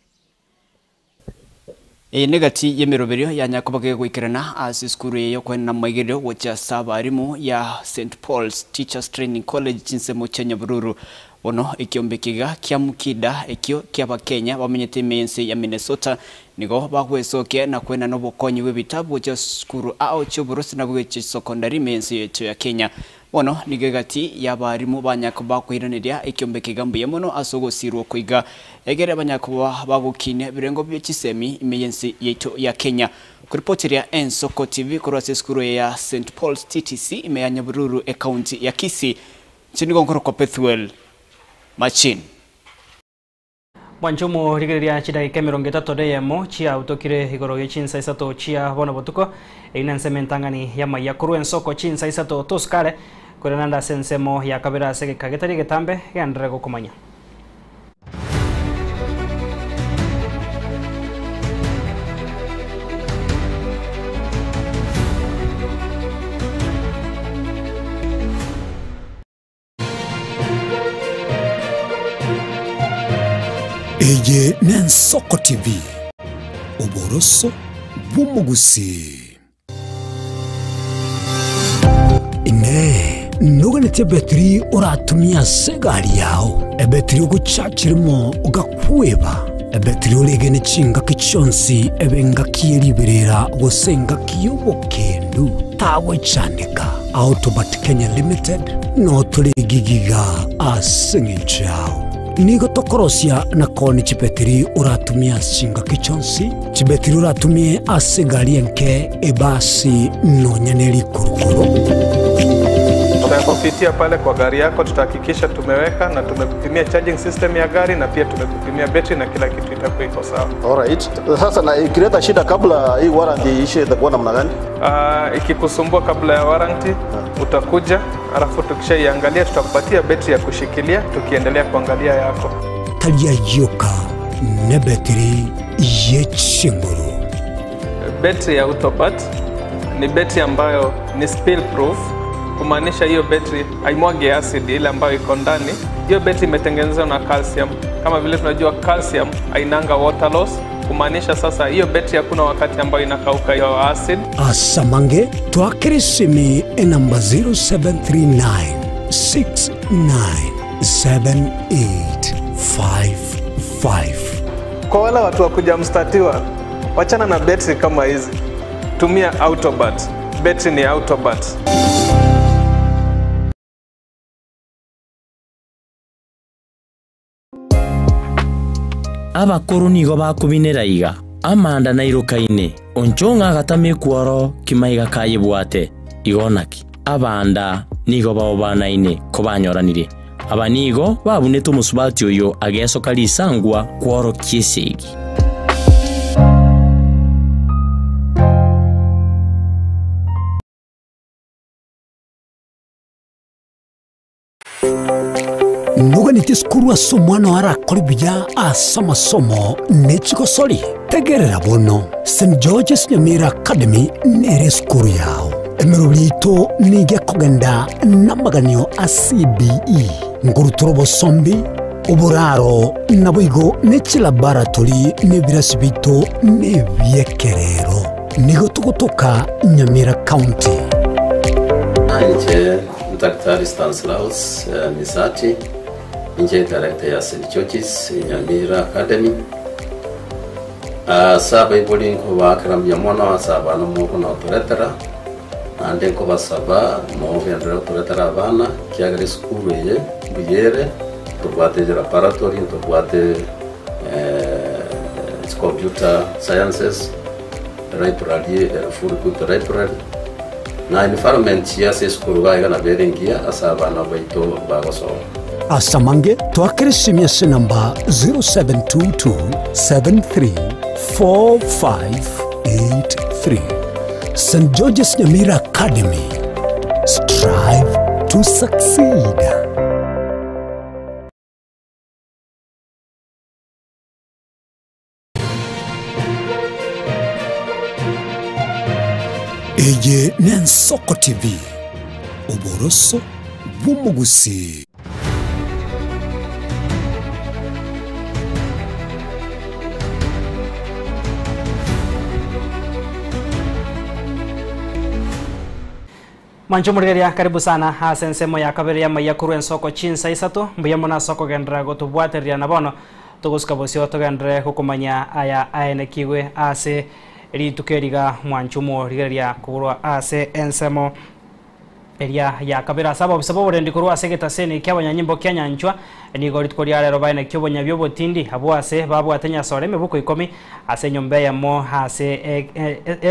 S7: Eye negati y'emeroberio ya Nyakobo gegoikerana ase esukuru eye y'okoenena amaigerero gochia ase abarimu ya St Paul's Teachers Training College chinsemo chia Nyabururu. Bono ekiombe kiga kia Mukida ekio ki'Abakenya bamenyete ime y'ense ya Minnesota nigo bagwesokia na koenana obokonyi bw'ebitabu gochia ase chisukuru ao chi'oborosi na gochia chisokondari ime y'ense yaito ya Kenya. Bono nigo egati y'abarimu ba Nyakobo bakoiraneria ekiombe kiga mbuya mono ase ogosirwa oko iga, egere abanyakobo bagokinia ebirengo bie chisemi ime y'ense yaito ya Kenya. Koripoteria Ensoko TV korwa ase esukuru eye ya St Paul's TTC ime ya Nyabururu ekaunti ya Kisii, inche nigo nkorokwa Pethuel Machin.
S2: Mwanche omorigereria chidageka emerongo etato na eyemo chiautokire igoro ye chinsa isato chia bono botuko, eyio nensemo entang'ani y'amaiya korwa ensoko chinsa isato tosukare, korende naende ase ensemo ya kabere ase egeka getari egetambe genderere gokomanya.
S11: Eye n'Ensoko TV, oboroso bw'omogusii. Inee! Noganetie ebetiri oratumie ase egari yao? Ebetiri ogochachi rimo ogakweba? Ebetiri oregene chingaki chionsi ebe engaki ye riberera gose engaki y'obokendu? Tagwechandeka. Autobat Kenya Limited notore gigiga ase eng'encho yao. Nigo tokorosia na koonia chibetiri oratumie ase chingaki chionsi, chibetiri oratumie ase egari enke, ebasi, nonya ne rikurukuru.
S12: Tutakupitia pale kwa gari yako, tutahakikisha tumeweka na tumekupimia charging system ya gari na pia tumekupimia betri na kila kitu itakuwa iko sawa.
S13: Alright. Sasa na ikileta shida kabla hii warranty iishe itakuwa namna gani?
S12: Ikikusumbua kabla ya warranty utakuja, alafu tukishaiangalia tutakupatia betri ya kushikilia tukiendelea kuangalia yako.
S11: Tari ayio ka nebetiri ye chinguru.
S12: Betri ya Autobat ni betri ambayo ni spill proof, kumaanisha hiyo betri haimwagi acid ile ambayo iko ndani. Hiyo betri imetengenezwa na calcium. Kama vile tunajua calcium hainanga water loss, kumaanisha sasa hiyo betri hakuna wakati ambayo inakauka hiyo acid.
S11: Asamange twakere esimi enamba 0739 697855.
S12: Kwa wale watu wa kuja mstatiwa, wachana na betri kama hizi, tumia Autobat. Betri ni Autobat.
S14: Abakoro nigo bakobinera iga, Amanda nairokaine, onchong'a agatama ekworo kimaiga kayebwate. Igo naki, abanda nigo baobanaine kobanyoranire. Aba nigo babunete omosubati oyo agesoka risangwa kworokia esegi.
S11: Noganetie esukuru ase omwana oo arakore buya ase amasomo ne chigosori? Tegerera bono, St George's Nyamira Academy nere esukuru yao. Emeroberi yaito nigo ekogenda namaganio a CBE, nkorutora obosombi, oboraro, naboigo ne chilaboratory na ebirasi biaito nebiekerero. Nigo togotoka Nyamira County.
S16: Inche Daktari Stanislaus Misati, inche director ya St George's Nyamira Academy. Ase abaibori nkobaakera mbuya mono ase abana mokonotoretera, naende nkobasaba mogenderere gotoretera abana, ekiagera esukuru eye mbuya ere, ntobwate laboratory, ntobwate computer sciences, library ere full equipped library, na environment ase esukuru iga iga nabo ere engiya ase abana baito bagosoma.
S11: Ase amange twakere esimi ase enamba 0722 734583. St George's Nyamira Academy, strive to succeed. Eye n'Ensoko TV, oboroso bw'omogusii.
S2: Mwanche omorigereria, karibu sana ase ensemo ya kabere y'amaiya korwa ensoko chinsa isato. Mbuya mono ase okogenderera gotobwatereria na bono togosuka bosio togenderere gokomanya aya aenekigwe ase rituko eri iga mwanche omorigereria korwa ase ensemo eria ya kabere ase abobisa b'oborendi korwa ase egetaseni ki'abanyanyimbo kia Nyanchwa. Nigo rituko ria rero baenekia obonyabi obotindi abwo ase babwate nyasore emebuko ikomi ase enyomba eyemo ase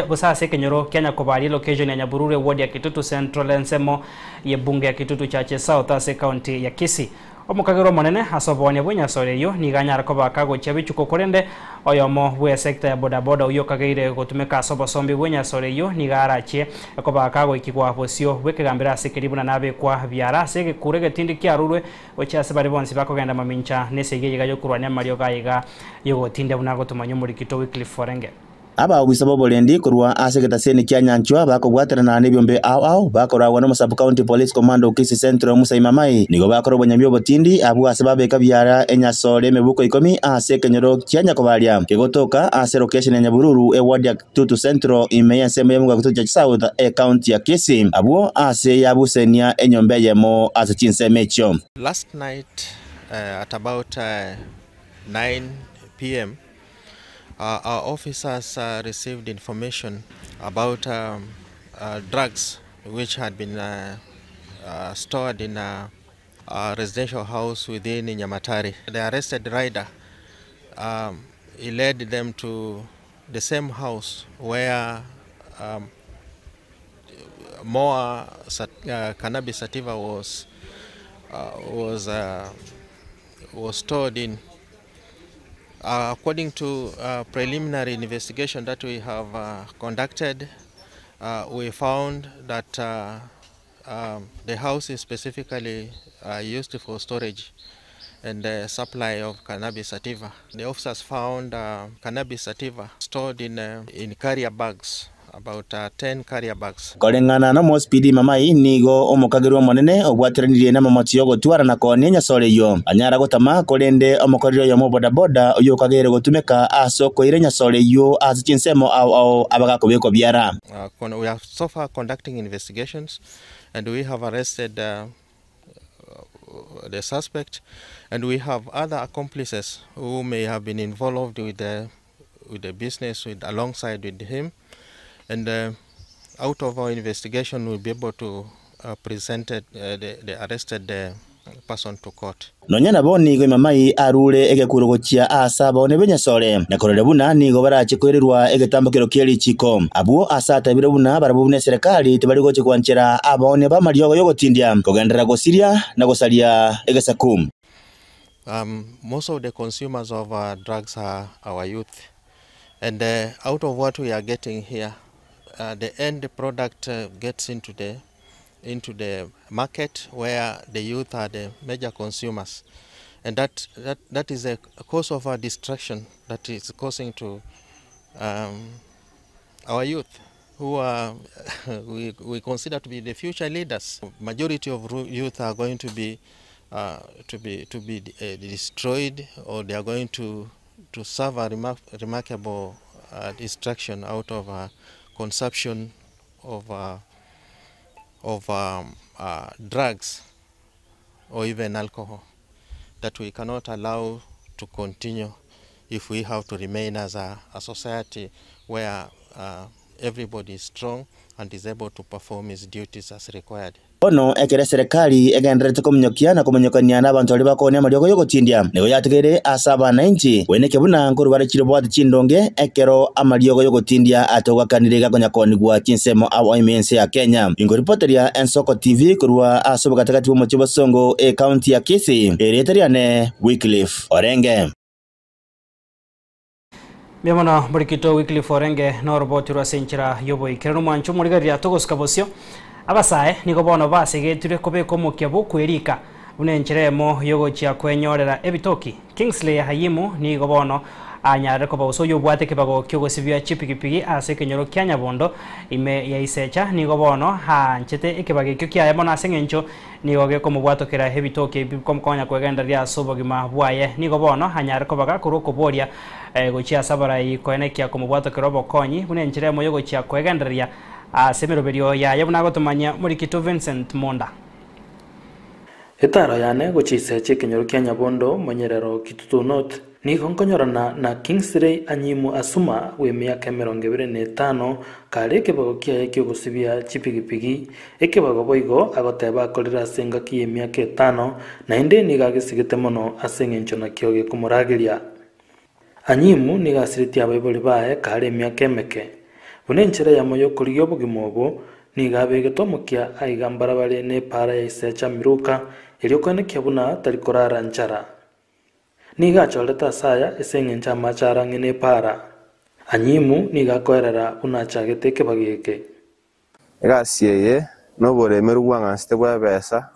S2: gose ase ekenyoro kia Nyakobari elocation ya Nyabururu eward ya Kitutu Central ensemo y'ebunge ya Kitutu Church South ase ecounty ya Kisii. Omokagera omonene ase oboonia bw'enyasore eyio nigo anyare koba kagochia bichuko korende oyomo bw'esecta ya bodaboda oyio okageire gotumeka ase obosombi bw'enyasore eyio nigo arachie koba kagoikigwa bosio bw'ekegambero ase keria buna nabekwa biara ase egekuro egetindi kiarurwe Gochia ase baria bonsi bakogenda mamincha nesegi eyeiga y'okorwania amariogo ayeiga y'ogotindia buna agotomanywa omorikito Wycliffe Orenge.
S19: Abaobisa b'oborendi korwa ase egetaseni kia Nyanchwa bakobwaterana nebiombe ao ao bakoragwa nomo Sub-County Police Commander o Kisii Central Musa Imamai nigo bakora obonyami obotindi abwo ase babeka biara enyasore emebuko ikomi ase ekenyoro kia Nyakobaria kegotoka ase location ya Nyabururu eward ya Kitutu Central ime y'ensemo ya Kitutu Church South ecounty ya Kisii abwo ase yabusenia enyomba eyemo ase chinsemo echio.
S3: Last night at about 9 pm our officers received information about drugs which had been stored in a residential house within Nyamatare. The arrested rider, he led them to the same house where more cannabis sativa was was was stored in. According to preliminary investigation that we have conducted, we found that the house is specifically used for storage and the supply of cannabis sativa. The officers found cannabis sativa stored in, in carrier bags, about 10 carrier bags.
S19: Koreng'ana n'Omosipidi Mamai nigo omokagerwa omonene obwateranirie namamoti y'ogotwara na koonia enyasore eyio anyara gotama korende omokoreri oyomo obodaboda oyio okageire gotumeka ase okoira enyasore eyio ase chinsemo ao ao abagakobekwa biara.
S3: We are so far conducting investigations and we have arrested the suspect and we have other accomplices who may have been involved with the, with the business with, alongside with him and out of our investigation we'll be able to present it, the, the arrested person to court.
S19: Nonya nabo nigo Imamai arure egekuro gochia ase abaonia b'enyasore, na korora buna nigo barache koirerwa egetambokero kie richiko. Abwo ase atabire buna barabwo buna eserekari tibari gochia gwanchera abaonia b'amariogo y'ogotindia kogenderera gosiria na gosaria egesaku.
S3: Most of the consumers of drugs are our youth, and out of what we are getting here, the end product gets into the into the market where the youth are the major consumers, and that that, that is a cause of our destruction that is causing to our youth who are we, we consider to be the future leaders. Majority of youth are going to be to be to be destroyed, or they are going to to suffer remarkable destruction out of consumption of of drugs or even alcohol that we cannot allow to continue if we have to remain as a, a society where everybody is strong and is able to perform his duties as required.
S19: Bono ekero eserekari egendererete kominyokia na komonyokania nabanto baria bakoonia amariogo y'ogotindia, nigo yatigaire ase abananchi koenekia buna nkorwa bare chiroboti chindonge ekero amariogo y'ogotindia atogakanire gakonyakoonigwa chinsemo ao ime y'ense ya Kenya. Inkoripoteria Ensoko TV korwa ase obogatagati bw'omochie bosongo ecounty ya Kisii, erieta riane Wycliffe Orenge.
S2: Mbuya mono Morikito Wycliffe Orenge noroboti rwase enchera y'oboikeranu mwancho omorigereria togosuka bosio. Abasae nigo bono basegetirwe kobeka omokia bw'okwerika buna enchera emo yogochia kwenyorera ebitoki. Kingsley Hayimu nigo bono anyarire koba gose oyobwate ekebago ki'ogosibia chipigipigi ase ekenyoro kia Nyabondo ime ya Isecha nigo bono aanchete ekebago ekio kiaye mono ase eng'encho nigo gekomobwatokera ebitoki ebi bikomokonya kwegendereria ase obogima bwaye. Nigo bono anyare kobaga korwa okoboria gochia ase abarai koenekia komobwatokera obokonyi buna enchera emo yogochia kwegendereria ase emeroberio yaye buna agotomanyia Morikito Vincent Monda.
S17: Etaaro yane gochia isecha ekenyoro kia Nyabondo, Monyerero, Kitutu North, nigo nkonyorana na Kingsley Anyimu Asuma bw'emiaka 25 kare ekebago kiaye ki'ogosibia chipigipigi. Ekebago boigo agoteba akorire ase engaki y'emiaka etano, naende nigo agesigete mono ase engencho nakio gekomorageria. Anyimu nigo asiretie abaibori baye kare emiaka emeke. Buna enchera eyemo y'okorigia obogima obo, nigo abegete omokia aiga mbarabare nepaara ya Isecha Miruka, erio koenekia buna tari korara nchara. Nigo achorete ase aya ase engencho amache are ang'e nepaara. Anyimu nigo akoerera buna achagete ekebago eke.
S18: Egasi eye noboremeru bwang'ansete bw'ebesa,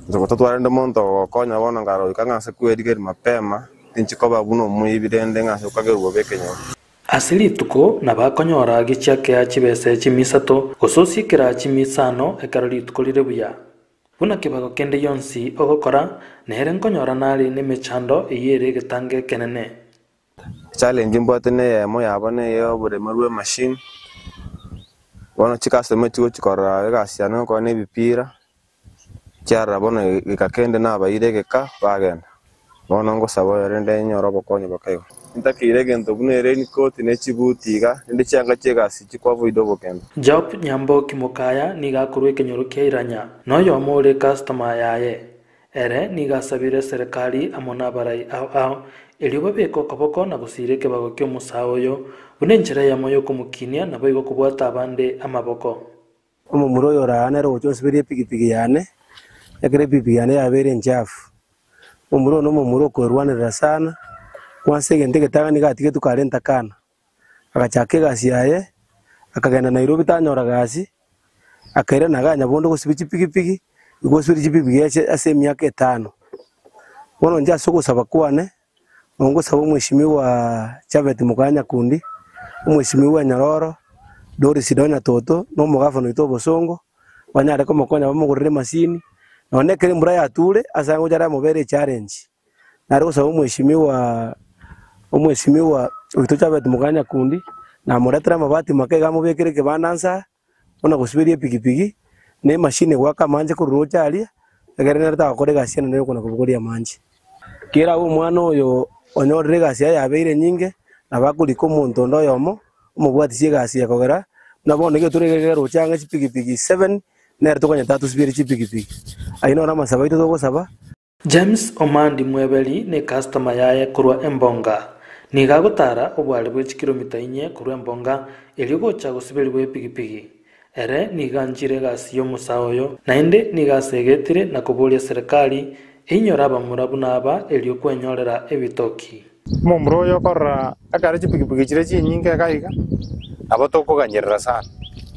S18: inche gototwara rende omonto ogokonya bono nkaroika ng'anse kwerigeria mapema, tinchi koba buna omoibi rende ng'anse gokagerwa bobe ekenyoro.
S17: Ase rituko nabo akonyora gichiakea chibesa chimisato, gose osiekera chimisano ekero rituko rire buya. Buna kebago kende gionsi ogokora, nere nkonyora nare nemechando eyio ere egetango ekenene.
S18: Challenge mbwate neyemo yabo neye oboremo bwa emachine, bono chicustomer chigochi korora egasi yane gokora na ebipira, chiarora bono geka kende nabaire egeka bagenda. Bono ngosaba oyo rende nyore obokonyi boka igo. Ntakeire egento buna eraincoat ne chibuti iga, rende chianga chia egasi chiko avoid obokendo.
S17: Job Nyamboki Mokaya nigo akorwa ekenyoro kia Iranya, na oyomo ore customer yaye. Ere nigo asabire eserekari amo nabarai ao ao, erio babeke okoboko na gosiira ekebago ki'omosae oyo, buna enchera eyemo y'okomokinia naboigo kobwata abande amaboko.
S20: Omomura oyo ore aa nere ogocha onsiberie epigipigi yane, ekero epigipigi yane yabeire enchafu. Omomura oyo nomomura okoerwanerera sana, kwansa egento egetang'ani nigo atigetwe kare ntakana. Agachaka egasi yaye, akagenda Nairobi tanyora gasi, akairana igaa Nyabondo gosibia chipigipigi, igo osibirie chipigipigi ase ase emiaka etano. Bono inche ase ogosaba kwane, nigo ngosaba omweshimiwa Japhet Mokaya Nyakundi, omweshimiwa Nyororo, Doris Donya Toto, na omogafana oito Obosongo, banyare komokonya bamogorere emasini, nonye ekero embura yature, ase aye ngocha aramobere echallenge. Nare gosaba omweshimiwa omweshimiwa oito Japhet Mokaya Nyakundi, namoretere amabati make iga amobekere ekebanda nsa, buna gosiberia epigipigi, na emachine goaka amanche korwa roche aria, ekere nere tagokora egasi enene yokona kobogoria amanche. Kera abe omwana oyo onyorire egasi yaye yabeire enyinge, nabo akorika omonto onde oyomo, omobwatisi egasi ya kogera, buna bono iga tore iga roche ang'e chipigipigi seven, nere tokonyete atosiberie chipigipigi. Ayio noro amasabo aito togosaba.
S17: James Omandi Mweberi ne customer yaye korwa Embonga. Nigo agotara obware bwe chikilomita inye korwa Embonga erio gocha gosiberigwa epigipigi. Ere nigo anchire egasi y'omosae oyo naende nigo asegetire na koboria serikali einyore abamura buna aba erio kwenyorera ebitoki.
S21: Omomura oyo okorora ekero chipikipiki chire chinyinge iga iga, nabo tokoganyerera sana.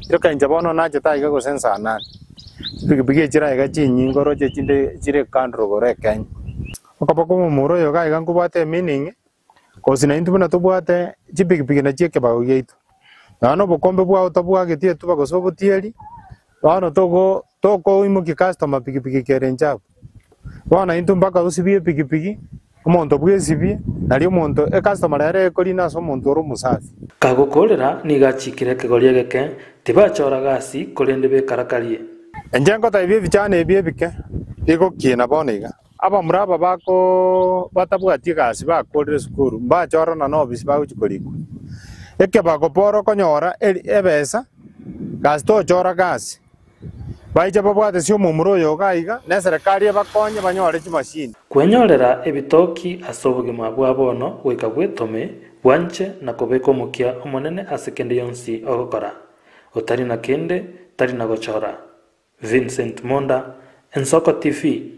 S21: Reka inche bono nachete aiga gose nsa nane, chipikipiki echi chire aiga chinyinge oroche chinde chire kando rogoro ekenya. Okoba kwa omomura oyo iga iga nkobwate emeaning, cause naintwe buna tobwate chipikipiki nachio ekebago giaito. Nonya na obokombe bwao tobwageti etuba gose obotieri, bono togo tokoimokia customer pikipiki kere inche abwo. Bono intwe mpaka osibie epikipiki, omonto bwesibie, nario omonto ecustomer rero ekorina ase omonto ore omosafi.
S17: Kagokoorera nigo achiikire ekegori egeke, tibachora gasi, korende bekarakarie.
S21: Inche ngotebia ebichana ebi ebike bigokiina bono iga. Abamura aba bako batabwati egasi bakorire esukuru, mbachorana nobisi bagochia korikwa. Ekebago boro okonyora eri ebesa, gasi tochora gasi. Baiche babwate ase omomura oyo iga iga, na eserekari ebakonye banyore chimashini.
S17: Kwenyorera ebitoki ase obogima bwa bono goika bwetome, bwanche na kobeka omokia omonene ase kende yonsi ogokora. Otari na kende, tari na gochora. Vincent Monda, Ensoko TV,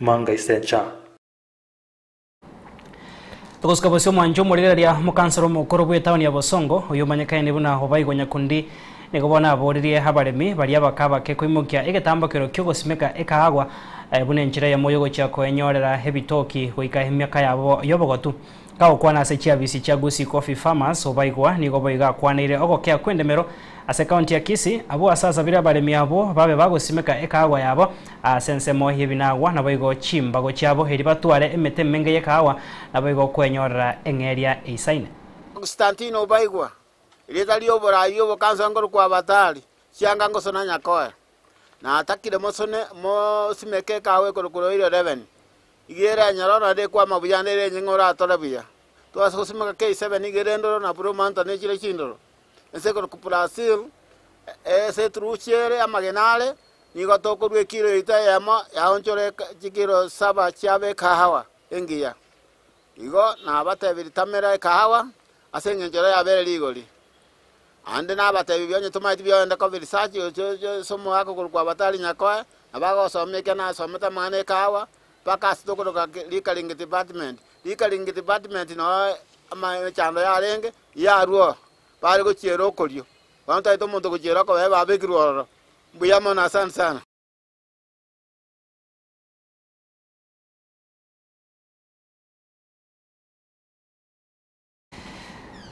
S17: Manga Isecha.
S2: Togosika bosio omwancho omorigereria omokansara omokoro bw'etaoni ya Bosongo, oyio omanyekaine buna Obaigwa Nyakundi, nigo bono aboririe abaremi baria abake abake koimokia egetambokero ki'ogosimeka ekaagwa buna enchera eyemo y'ogochia koenyorera ebitoki goika emiaka yabo y'obogotu. Kagokwana ase chiabisi chia Gusii Coffee Farmers, Obaigwa nigo boigo akwaneire ogokea kw'endemero ase ekaunti ya Kisii, abwo ase asabire abaremi abwo babe bagosimeka ekaagwa yabo ase ensemo y'ebinagwa naboigo chimbago chiabo erio batware emete emenge y'ekaagwa naboigo kwenyorera eng'eria eisaine.
S5: Konstantino Obaigwa, erieta ri'oboraai obokanso nkorokwa Abatari, chianga ngosona Nyakoe. Natakire mosone mosimeke ekaagwa ekorokwa Royal Eleven. Iga ere enyororo naende ekwama buya, naende ere enyeng'e oratore buya. Twase gosimeka K7 nigo ere endoro na Blue Mountain echire chindoro. Ense ekorokwa Brazil, ase eturuchi ere amagena are, nigo tokorua ekiro yaito eyemo yaonchora chikiro saba chiaba ekahawa engiya. Igo nabatebirie tamera ekahawa ase eng'encho ere yabere rigori. Naende nabatebirie buya onye tomaeti buya ogende kobe research ase omogaka okorokwa Abatari Nyakoe, nabo agosomia ekiagera nasomete amang'ana ekahawa, mpaka ase tokoroka Liquoring Department. Liquoring Department noo emechando yarenge, yarwoo, bare gochiera okorio. Bono totagete omonto ogochiera okobee babekirwe ororo. Mbuya mono asante sana.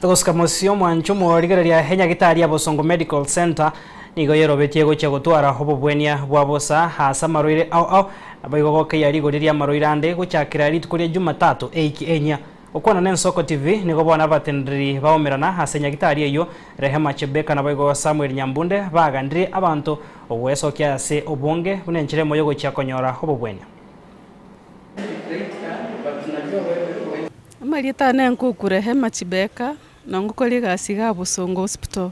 S2: Togosika mosio omwancho omorigereria enyagitari ya Bosongo Medical Centre nigo yerobetie gochia gotwara obobwenia bwa bosa ase amarwaire ao ao naboigo gokeyia rigori ri'amarwaire ande gochakera rituko ria Jumatatu eiki enyia. Gokwana n'Ensoko TV nigo bono abatendereri baomerana ase enyagitari eyio Rehema Chebeka naboigo Samuel Nyambunde bagandirie abanto ogwesokia ase obonge buna enchera emo yogochia konyora obobwenia.
S22: Amarieta ane nkoku Rehema Chibeka, na ngokora egasi iga Bosongo Hospital.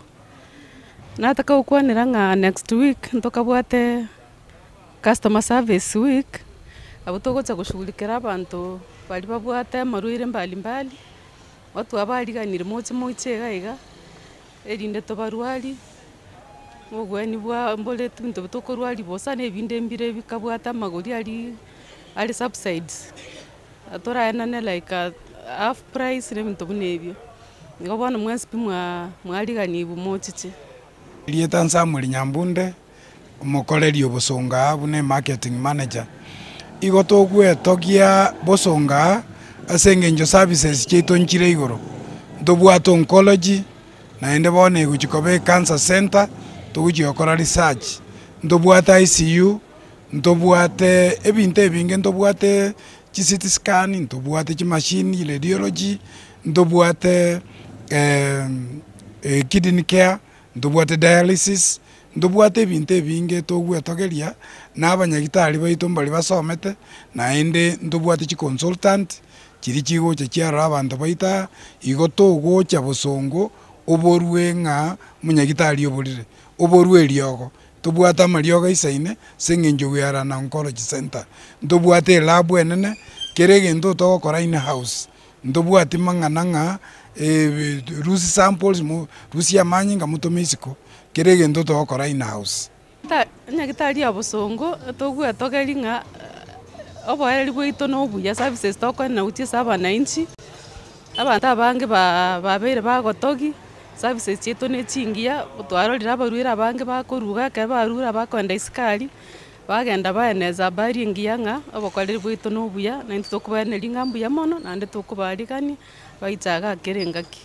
S22: Nataka gokwanera ng'a next week ntokabwate customer service week, abwo togocha goshughulikera abanto baria babwate amarwaire mbali mbali, otwabariganirie moche moiche iga iga, erinde tobarwarie, obogweni bwa mbore ebinto tokorwaria bosa na ebinde mbire bikabwate amagori aria are subsides. Toraenane like half price na ebinto buna ebio. Igo bono mwensi pi mwariganigwe mochiche.
S23: Erieta Samuel Nyambunde, omokoreri o Bosongo aa buna emarketing manager. Igo togwetogia Bosongo aa ase eng'encho services chiaito nchire igoro. Ntobwate oncology, naende bono egochia koba ecancer center, togochia gokora research. Ntobwate ICU, Ntobwate ebinto ebinge, ntobwate chi CT scan, ntobwate chimashini, radiology, ntobwate kidney care, ntobwate dialysis, ntobwate ebinto ebinge togwetogeria, na abanyagitari baito mbaria basomete, naende ntobwate chiconsultant, chiria chigocha chiarora abanto baito aa, igo togocha bosongo oborwe ng'a omonyagitari oborire, oborwe eriogo. Tobwate amariogo aisaine ase eng'encho we are an oncology centre. Ntobwate elab enene, kera egento togokora in house. Ntobwati mang'ana ng'a rusia samples mo rusia amanyinga motome isiko, kera egento togokora in house.
S22: Nyagitari ya bosongo togwetogeria ng'a oboereri bwaito na obuya, services tokoenana gochia ase abananchi, abanto abange babeire bagotogia. Services chiaito ne chingiya, twarorire abarwaire abange bakoruga, ekero barure abakoenda isiko aria, bagenda baeneza habari engiya ng'a obokoreri bwaito na obuya, naintwe tokobaeneria ng'a mbuya mono, naende tokobarigania, baiche iga kera engaki.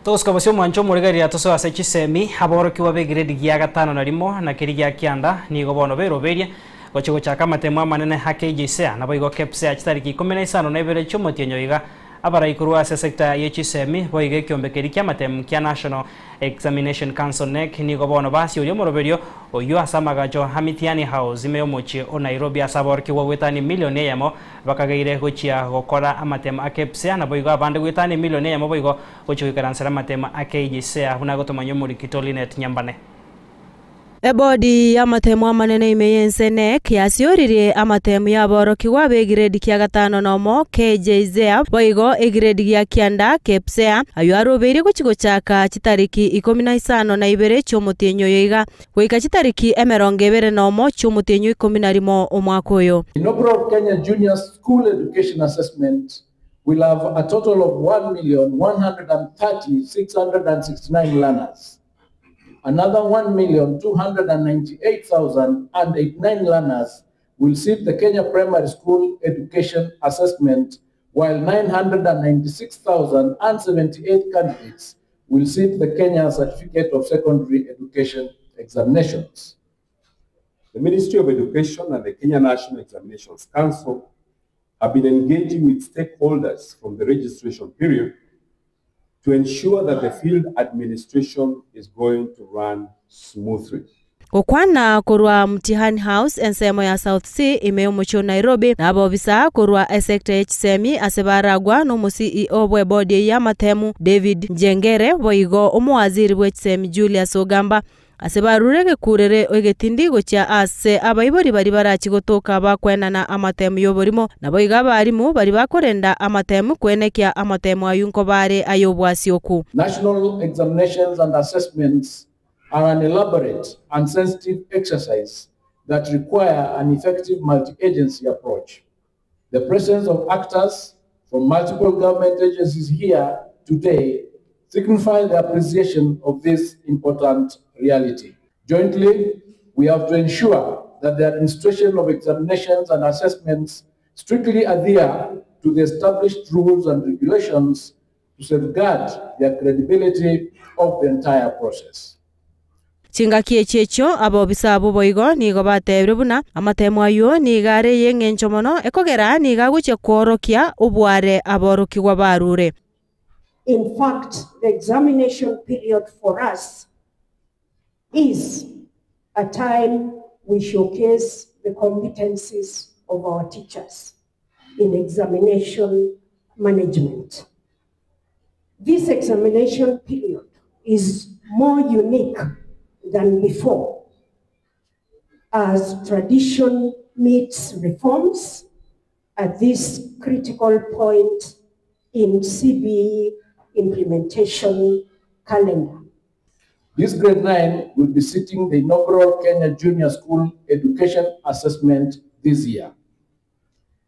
S2: Togosika bosio omwancho omorigereria tosoe ase chisemi, aborokigwa b'egiredi gia gatano na rimo na keria gia kianda nigo bono beroberie gochia gochaka amatemo amanene a KJSEA naboigo KPSEA chitariki ikomi na isano na ibere chi'omotienyi oiga. Abarai korwa ase esecta ye chisemi boigo ekiombe keria kiamatemu kia National Examination Council NEC nigo bono basioria omoroberio oyio ase amagacho a Mitihani House ime yomochie o Nairobi ase aborokigwa goetania emilion eyemo bakageire gochia gokora amatemo a KPSEA naboigo abande goetania emilion eyemo boigo gochia goikaransera amatemo a KJSEA buna agotomanya omorikito Linet Nyambane.
S4: Ebodi y'amatemu amanene ime y'ense NEC yasioririe amatemu y'aborokigwa b'egiredi kia gatano nomo KJSEA boigo egiredi gia kianda KPSEA ayio arobeirie gochia gochaka chitariki ikomi na isano na ibere chi'omotienyi oyo iga goika chitariki emerongo ebere nomo chi'omotienyi o ikomi na rimo omwaka oyo.
S6: Inaugural Kenya Junior School Education Assessment will have a total of 1,130,669 learners. Another 1,298,089 learners will sit the Kenya Primary School Education Assessment, while 996,078 candidates will sit the Kenya Certificate of Secondary Education examinations.
S15: The Ministry of Education and the Kenya National Examinations Council have been engaging with stakeholders from the registration period to ensure that the field administration is going to run smoothly.
S4: Gokwana korwa Mtihani House ensemo ya South C ime y'omochie o Nairobi na abobisa korwa esecta ye chisemi ase baragwa na omo CEO bw'ebodi eyio y'amatemu David Njengere boigo omowaziri bwe chisemi Julius Ogamba ase barure egekurere egetindi gochia ase abaibori baria barachi gotoka bakwenana amatemu y'oborimo naboigo abarimu baria bakorenda amatemu kwenekia amatemu ayio nkobare ay'obwasioku.
S6: National examinations and assessments are an elaborate and sensitive exercise that require an effective multi-agency approach. The presence of actors from multiple government agencies here today signify the appreciation of this important reality. Jointly, we have to ensure that the administration of examinations and assessments strictly adhere to the established rules and regulations to safeguard the credibility of the entire process.
S4: Chingaki echi echio abobisa abwo boigo nigo batebire buna amatemo ayio nigo are y'eng'encho mono ekogera nigo agochia kworokia obware aborokigwa barure.
S24: In fact, the examination period for us is a time we showcase the competencies of our teachers in examination management. This examination period is more unique than before, as tradition meets reforms at this critical point in CBE implementation calendar.
S6: This grade 9 will be sitting the inaugural Kenya Junior School Education Assessment this year.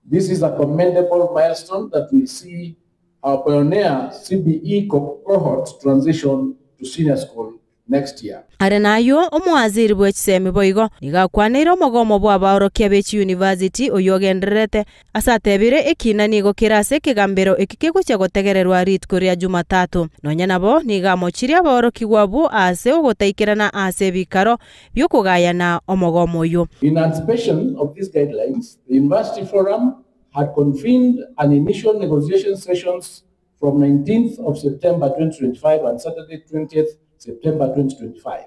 S6: This is a commendable milestone that we see our pioneer CBE cohort transition to senior school next year.
S4: Are nayio omowaziri bwe chisemi boigo nigo akwaneire omogomo bwa abaorokia be chiuniversity oyio ogendererete ase atebire ekina nigo kere ase ekegambero eki kegochia gotegererwa rituko ria Jumatatu. Nonya nabo nigo amochirie abaorokigwa abwo ase ogotaikerana ase ebikaro biokogayana omogomo oyio.
S6: In anticipation of these guidelines, the University Forum had convened an initial negotiation sessions from 19th of September 2025 and Saturday 20th September 2025.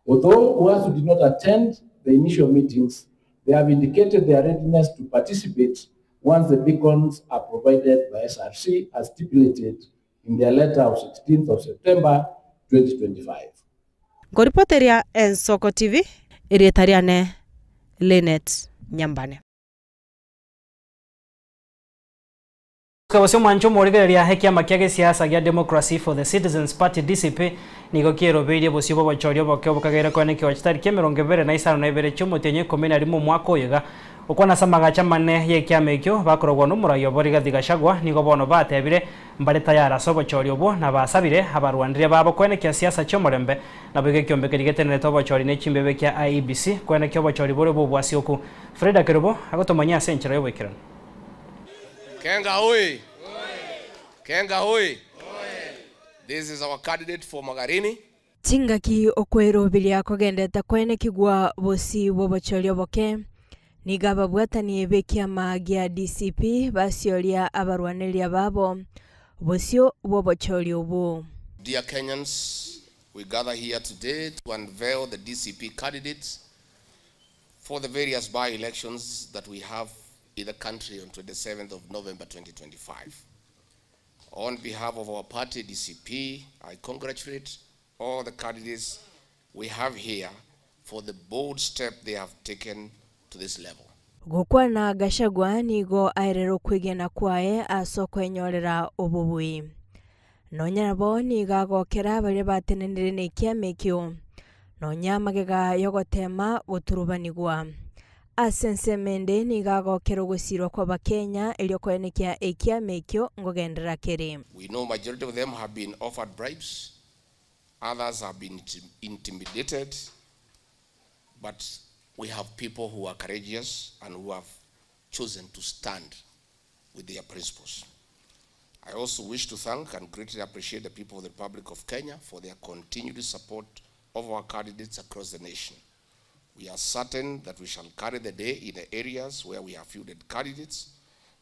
S6: Although UASU did not attend the initial meetings, they have indicated their readiness to participate once the beacons are provided by SRC as stipulated in their letter of 16th of September 2025.
S4: Nkoripoteria Ensoko TV, erieta riane Linet Nyambane.
S2: Gose omwancho omorigereria ekiama kia gesiasa gia Democracy for the Citizens Party DCP nigo kierobeirie bosio bw'obochori oboke obokagere koenekiwa chitariki emerongo ebere na isano na ibere chi'omotienyi ikomi na rimo omwaka oyo iga. Okwana ase amagacho amane y'ekiama ekio bakorogwa na omorai obo Rigathi Gachagua nigo bono batebire mbare tayari ase obochori obwo na basabire abarwaniria babo koenekia siasa chi'omorembe naboigo ekiombe keria getenerete obochori ne chimbebe kia IEBC koenekia obochori bore bw'obwasioku. Freda Kerubo agotomanyia ase enchera y'oboikeranu.
S25: Kenga oi. Kenga oi. This is our candidate for Magarini.
S26: Chingaki okweroberia kogenderete koenekigwa bosio bw'obochori oboke,
S4: Nigo ababwatani b'ekiama gia DCP basioria abarwaneria babo bosio bw'obochori obwo.
S25: Dear Kenyans, we gather here today to unveil the DCP candidates for the various by-elections that we have in the country on 27th of November 2025. On behalf of our party, DCP, I congratulate all the candidates we have here for the bold step they have taken to this level.
S4: Gokwana Gachagua nigo aerere okwegena kwaye ase okwenyorera obobui. Nonya nabo nigo agokera baria batenenire nekiama ekio, nonya amagega y'ogoteema goturubanigwa. Ase ensemo ende nigo agokera ogosirwa kw'Abakenya erio koenekia ekiama ekio ngogenderera kere.
S25: We know majority of them have been offered bribes, others have been intimidated, but we have people who are courageous and who have chosen to stand with their principles. I also wish to thank and greatly appreciate the people of the Republic of Kenya for their continued support of our candidates across the nation. We are certain that we shall carry the day in the areas where we have fielded candidates.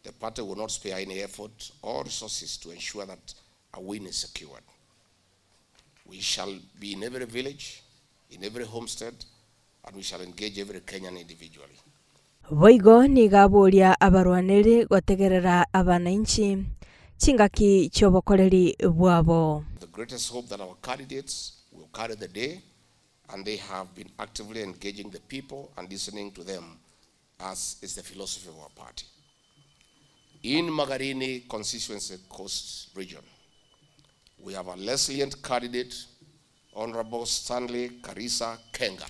S25: The party will not spare any effort or resources to ensure that a win is secured. We shall be in every village, in every homestead, and we shall engage every Kenyan individually.
S4: Boigo nigo aboria abarwaneri gotegerera abananchi chingaki chi'obokoreri bwabo.
S25: The greatest hope that our candidates will carry the day, and they have been actively engaging the people and listening to them, as is the philosophy of our party. In Magarini constituency Coast region, we have a resilient candidate, Honorable Stanley Karisa Kenga.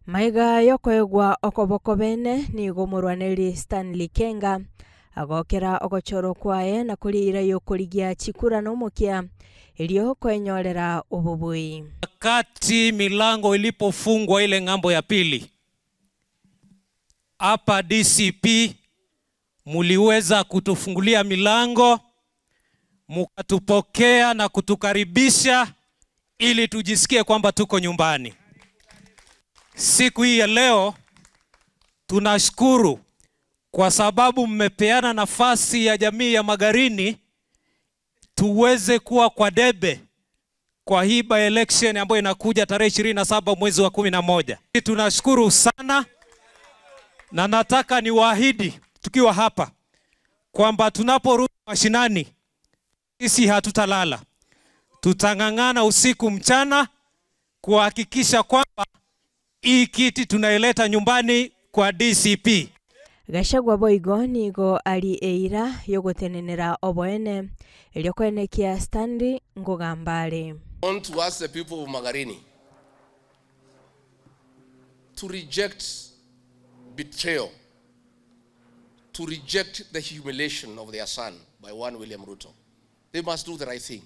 S4: Maiga yokoegwa okoboko bene nigo omorwaneri Stanley Kenga agokera ogochorwa kwaye na korira yokorigia chikura na omokia erio koenyorera obobui.
S1: Wakati milango ilipofungwa ile ng'ambo ya pili, hapa DCP muliweza kutufungulia milango, mukatupokea na kutukaribisha ili tujisikie kwamba tuko nyumbani. Siku hii ya leo tunashukuru kwa sababu mmepeana nafasi ya jamii ya Magarini tuweze kuwa kwa debe kwa hii by election ambayo inakuja tarehe 27 mwezi wa 11. Tunashukuru sana na nataka niwaahidi tukiwa hapa kwamba tunaporudi mashinani sisi hatutalala. Tutang'ang'ana usiku mchana kuhakikisha kwamba hii kiti tunaileta nyumbani kwa DCP.
S4: Gachagua boigo nigo ari eira yogotenenera oboene erio koenekia Stanley Ngugambare.
S25: I want to ask the people of Magarini to reject betrayal, to reject the humiliation of their son by one William Ruto. They must do the right thing.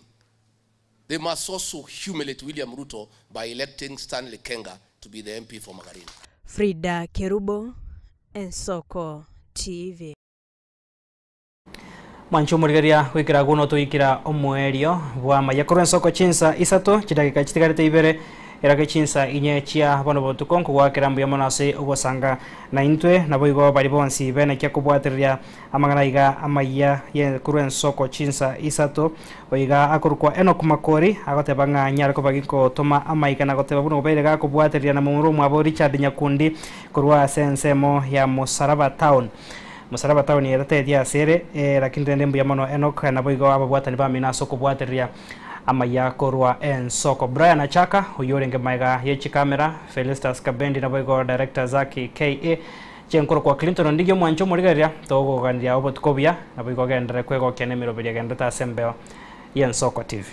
S25: They must also humiliate William Ruto by electing Stanley Kenga to be the MP for Magarini.
S4: Frida Kerubo, Ensoko TV.
S2: Mwancho murigeria gwikira guno tuikira omwerio bwa maya ensoko chinsa isato chidagika chitigarete ibere erage chinsa inye chia bono botuko nkogwakera mbuya mono ase ogosanga na intwe nabo igo bari bonsi bene kia kobwatereria amang'ana iga amaiya ye korwa ensoko chinsa isato oiga akorokwa Enock Makori agoteba ng'a nyare koba gikotoma amaika na goteba buno obeire gakobwatereria na momura omwabo Richard Nyakundi korwa ase ensemo ya Musaraba Town. Musaraba Town eratetia asere lakini rende mbuya mono Enock nabo igo ababwatani bamina ase okobwatereria amaya korwa ensoko. Brian Achaka oyorenge maiga ye chikamera, Felicitas Kabendi nabo igo director Zaki KA chenkoro kwa Clinton ndigio mwancho morigeria togogandia obotuko buya nabo igo gendere kwegokia nemiroberi gendete ase embeo ye Ensoko TV.